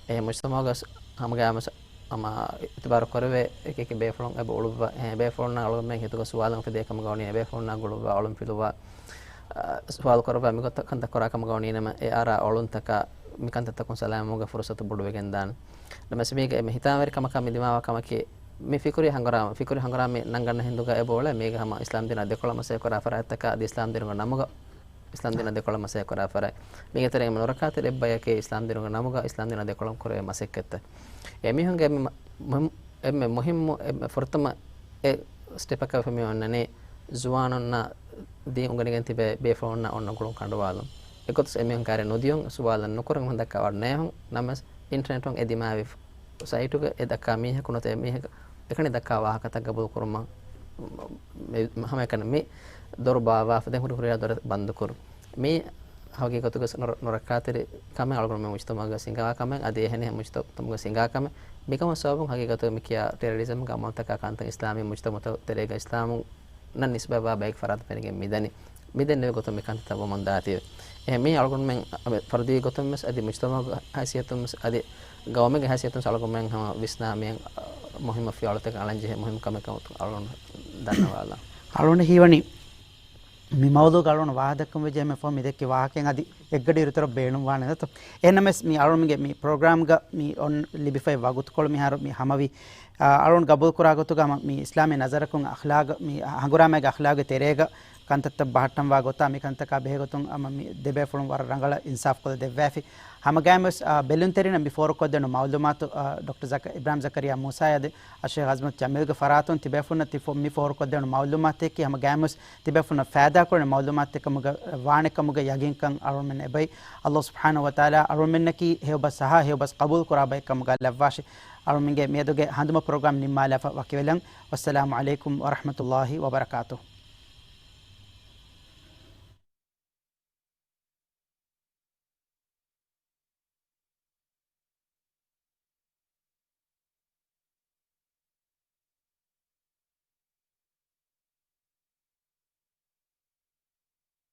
އެ މުޖްތަމަޢުގަ ހަމަގައިމުވެސް ހަމަ އިތުބާރު ކުރެވޭ އެކި އެކި ބޭފުޅުން އެބަ އުޅުއްވާ، އެ ބޭފުޅުންނާ އަޅުގަނޑުމެން ހިތުގަ ސުވާލު އުފެދޭ ކަމުގަ ވަނީ އެ ބޭފުޅުންނާ ގުޅުއްވާ އޮޅުން ފިލުވާ، އަ، ސުވާލު ކުރައްވާ މިގޮތަށް ކަންތައް ކުރާ ކަމުގަ ވަނީ ނަމަ އެ އަރާ އޮޅުންތަކާ މި ކަންތައްތަކުން ސަލާމަތްވުމުގެ ފުރުސަތު ބޮޑުވެގެން ދާނެ. ނަމަވެސް މީގަ އެންމެ ހިތާމަވެރި ކަމަކަށް މި ދިމާވާ ކަމަކީ މި ފިކުރީ ހަނގުރާމަ، ފިކުރީ ހަނގުރާމަ ނަންގަންނަ ހިނދުގަ އެބަ އުޅޭ މީގަ ހަމަ އިސްލާމް ދީނާ ދެކޮޅަށް މަސައްކަތް ކުރާ ފަރާތްތަކާ އަދި އިސްލާމް ދީނުގެ ނަމުގަ އިސްލާމް ދީނާ ދެކޮޅަށް މަސައްކަތް ކުރާ ފަރާތް. މީގެ ތެރެއިން ނުރައްކާތެރި އެއްބަޔަކީ އިސްލާމް ދީނުގެ ނަމުގަ އިސްލާމް ދީނާ ދެކޮޅަށް ކުރެވޭ މަސައްކަތްތައް. އެމީހުންގެ އެންމެ މުހިން-، އެންމެ މުހިންމު، އެންމެ ފުރަތަމަ އެ ސްޓެޕަކަށް ފެންމި އޮންނަނީ ޒުވާނުންނަށް ދީން އުނގެނިގެން ތިބޭ ބޭފުޅުންނަށް އޮންނަ ގުޅުން ކަނޑުވާލުން. އެގޮތަސް އެމީހުން ކާރި ނުދިޔުން، ސުވާލެއް ނުކުރުން ހަމަ ދައްކާ ވަރަށް ނޭހުން. ނަމަވެސް އިންޓަރނެޓުން އެ ދިމާވި ސައިޓުގަ އެ ދައްކާ މީހަކު ނުވަތަ އެމީހަކަށް އެކަނި ދައްކާ ވާހަކަތައް ގަބޫލު ކުރުމަށް މެ-، ހަމައެކަނި މި ދޮރު ބާއްވާފަ ދެން ހުރި ހުރިހާ ދޮރެއް ބަންދުކުރުން. މީ ހަގީގަތުގަ ނުރަ-، ނުރައްކާތެރި ކަމެއް، އަޅުގަނޑުމެން މުޖްތަމަޢުގަ ހިނގާ ކަމެއް، އަދި އެހެނިހެން މުޖްތަމަޢުގަ ހިނގާ ކަމެއް. މިކަމަށް ސަބަބުން ހަގީގަތުގަ މި ކިޔާ ޓެރަރިޒަމްގެ އަމަލުތަކާ ކަންތައް އިސްލާމީ މުޖްތަމަޢުތައް ތެރޭގަ އިސްލާމުންނަށް ނިސްބަތްވާ ބައެއް ފަރާތަށް ފެނިގެން މިދަނީ. މިދެންނެވި ގޮތުން މި ކަންތައްތައް ވަމުން ދާތީވެ. އެހެން މީ އަޅުގަނޑުމެން ފަރުދީ ގޮތުން ވެސް އަދި މުޖްތަމަޢުގެ ހައިސިއްޔަތުން ވެސް އަދި ގައުމެއްގެ ހައިސިއްޔަތުން ވެސް އަޅުގަނޑުމެން ހަމަ ވިސްނާ މި މުހިއްމު ފިޔަވަޅުތަކެއް އަޅަން ޖެހޭ މުހިއްމު ކަމެއް ކަމަށް އަޅުގަނޑު ދަންނަވާލާ. އަޅުގަނޑަށް ހީވަނީ މި މައުޟޫގަ އަޅުގަނޑު ވާހަކަ ދައްކަން ވެއްޖެ އެންމެ ފަހު މި ދެއްކި ވާހަކައިން އަދި އެއްގަޑި އިރުތަރަށް ބޭނުންވާނެ ދޯ؟ އެހެންނަމަވެސް މި އަޅުގަނޑުމެންގެ މި ޕްރޮގްރާމްގަ މި އޮން ލިބިފައި ވަގުތުކޮޅު މިހާރު މި ހަމަވި، އަ، އަޅުގަނޑު ގަބޫލު ކުރާ ގޮތުގަ މި އިސްލާމީ ނަޒަރަކުން އަޚްލާގު، މި ހަނގުރާމައިގެ އަޚްލާގުގެ ތެރޭގަ ކަންތައްތައް ބަހައްޓަންވާ ގޮތާ މި ކަންތަކާ ބެހޭގޮތުން އަމަ މި ދެބޭފުޅުން ވަރަށް ރަނގަޅަށް އިންސާފުކޮށްލަ ދެއްވައިފި. ހަމަގައިމުވެސް، އާ، ބެލުންތެރިންނަށް މި ފޯރުކޮށްދޭނު މައުލޫމާތު، އާ، ޑޮކްޓަރ ޒަކަ-، އިބްރާހިމް ޒަކަރިޔާ މޫސާއާ އަދި އައްޝޭޚް އަޒްމަތް ޖަމީލްގެ ފަރާތުން ތިބޭފުޅުންނަށް ތި ފޯ-، މި ފޯރުކޮށްދޭނު މައުލޫމާތެކީ ހަމަގައިމުވެސް ތިބޭފުޅުންނަށް ފައިދާކުރަނިވި މައުލޫމާތެއް ކަމުގަ ވާނެ ކަމުގެ ޔަގީންކަން އަޅުގަނޑުމެން އެބައި. އައްލާހު ސުބްޙާނަހޫ ވަތަޢާލާ އަޅުގަނޑުމެންނަކީ ހެޔޮބަސް އަހާ ހެޔޮބަސް ޤަބޫލު ކުރާ ބައެއް ކަމުގަ ލައްވާށި. އަޅުގަނޑުމެންގެ މިއަދުގެ ހަނދުމަ ޕްރޮގްރާމް ނިންމާލާފަ ވަކިވެލަން. ވައްސަލާމު ޢަލައިކުމް ވަރަޙްމަތުﷲި ވަބަރަކާތުހު.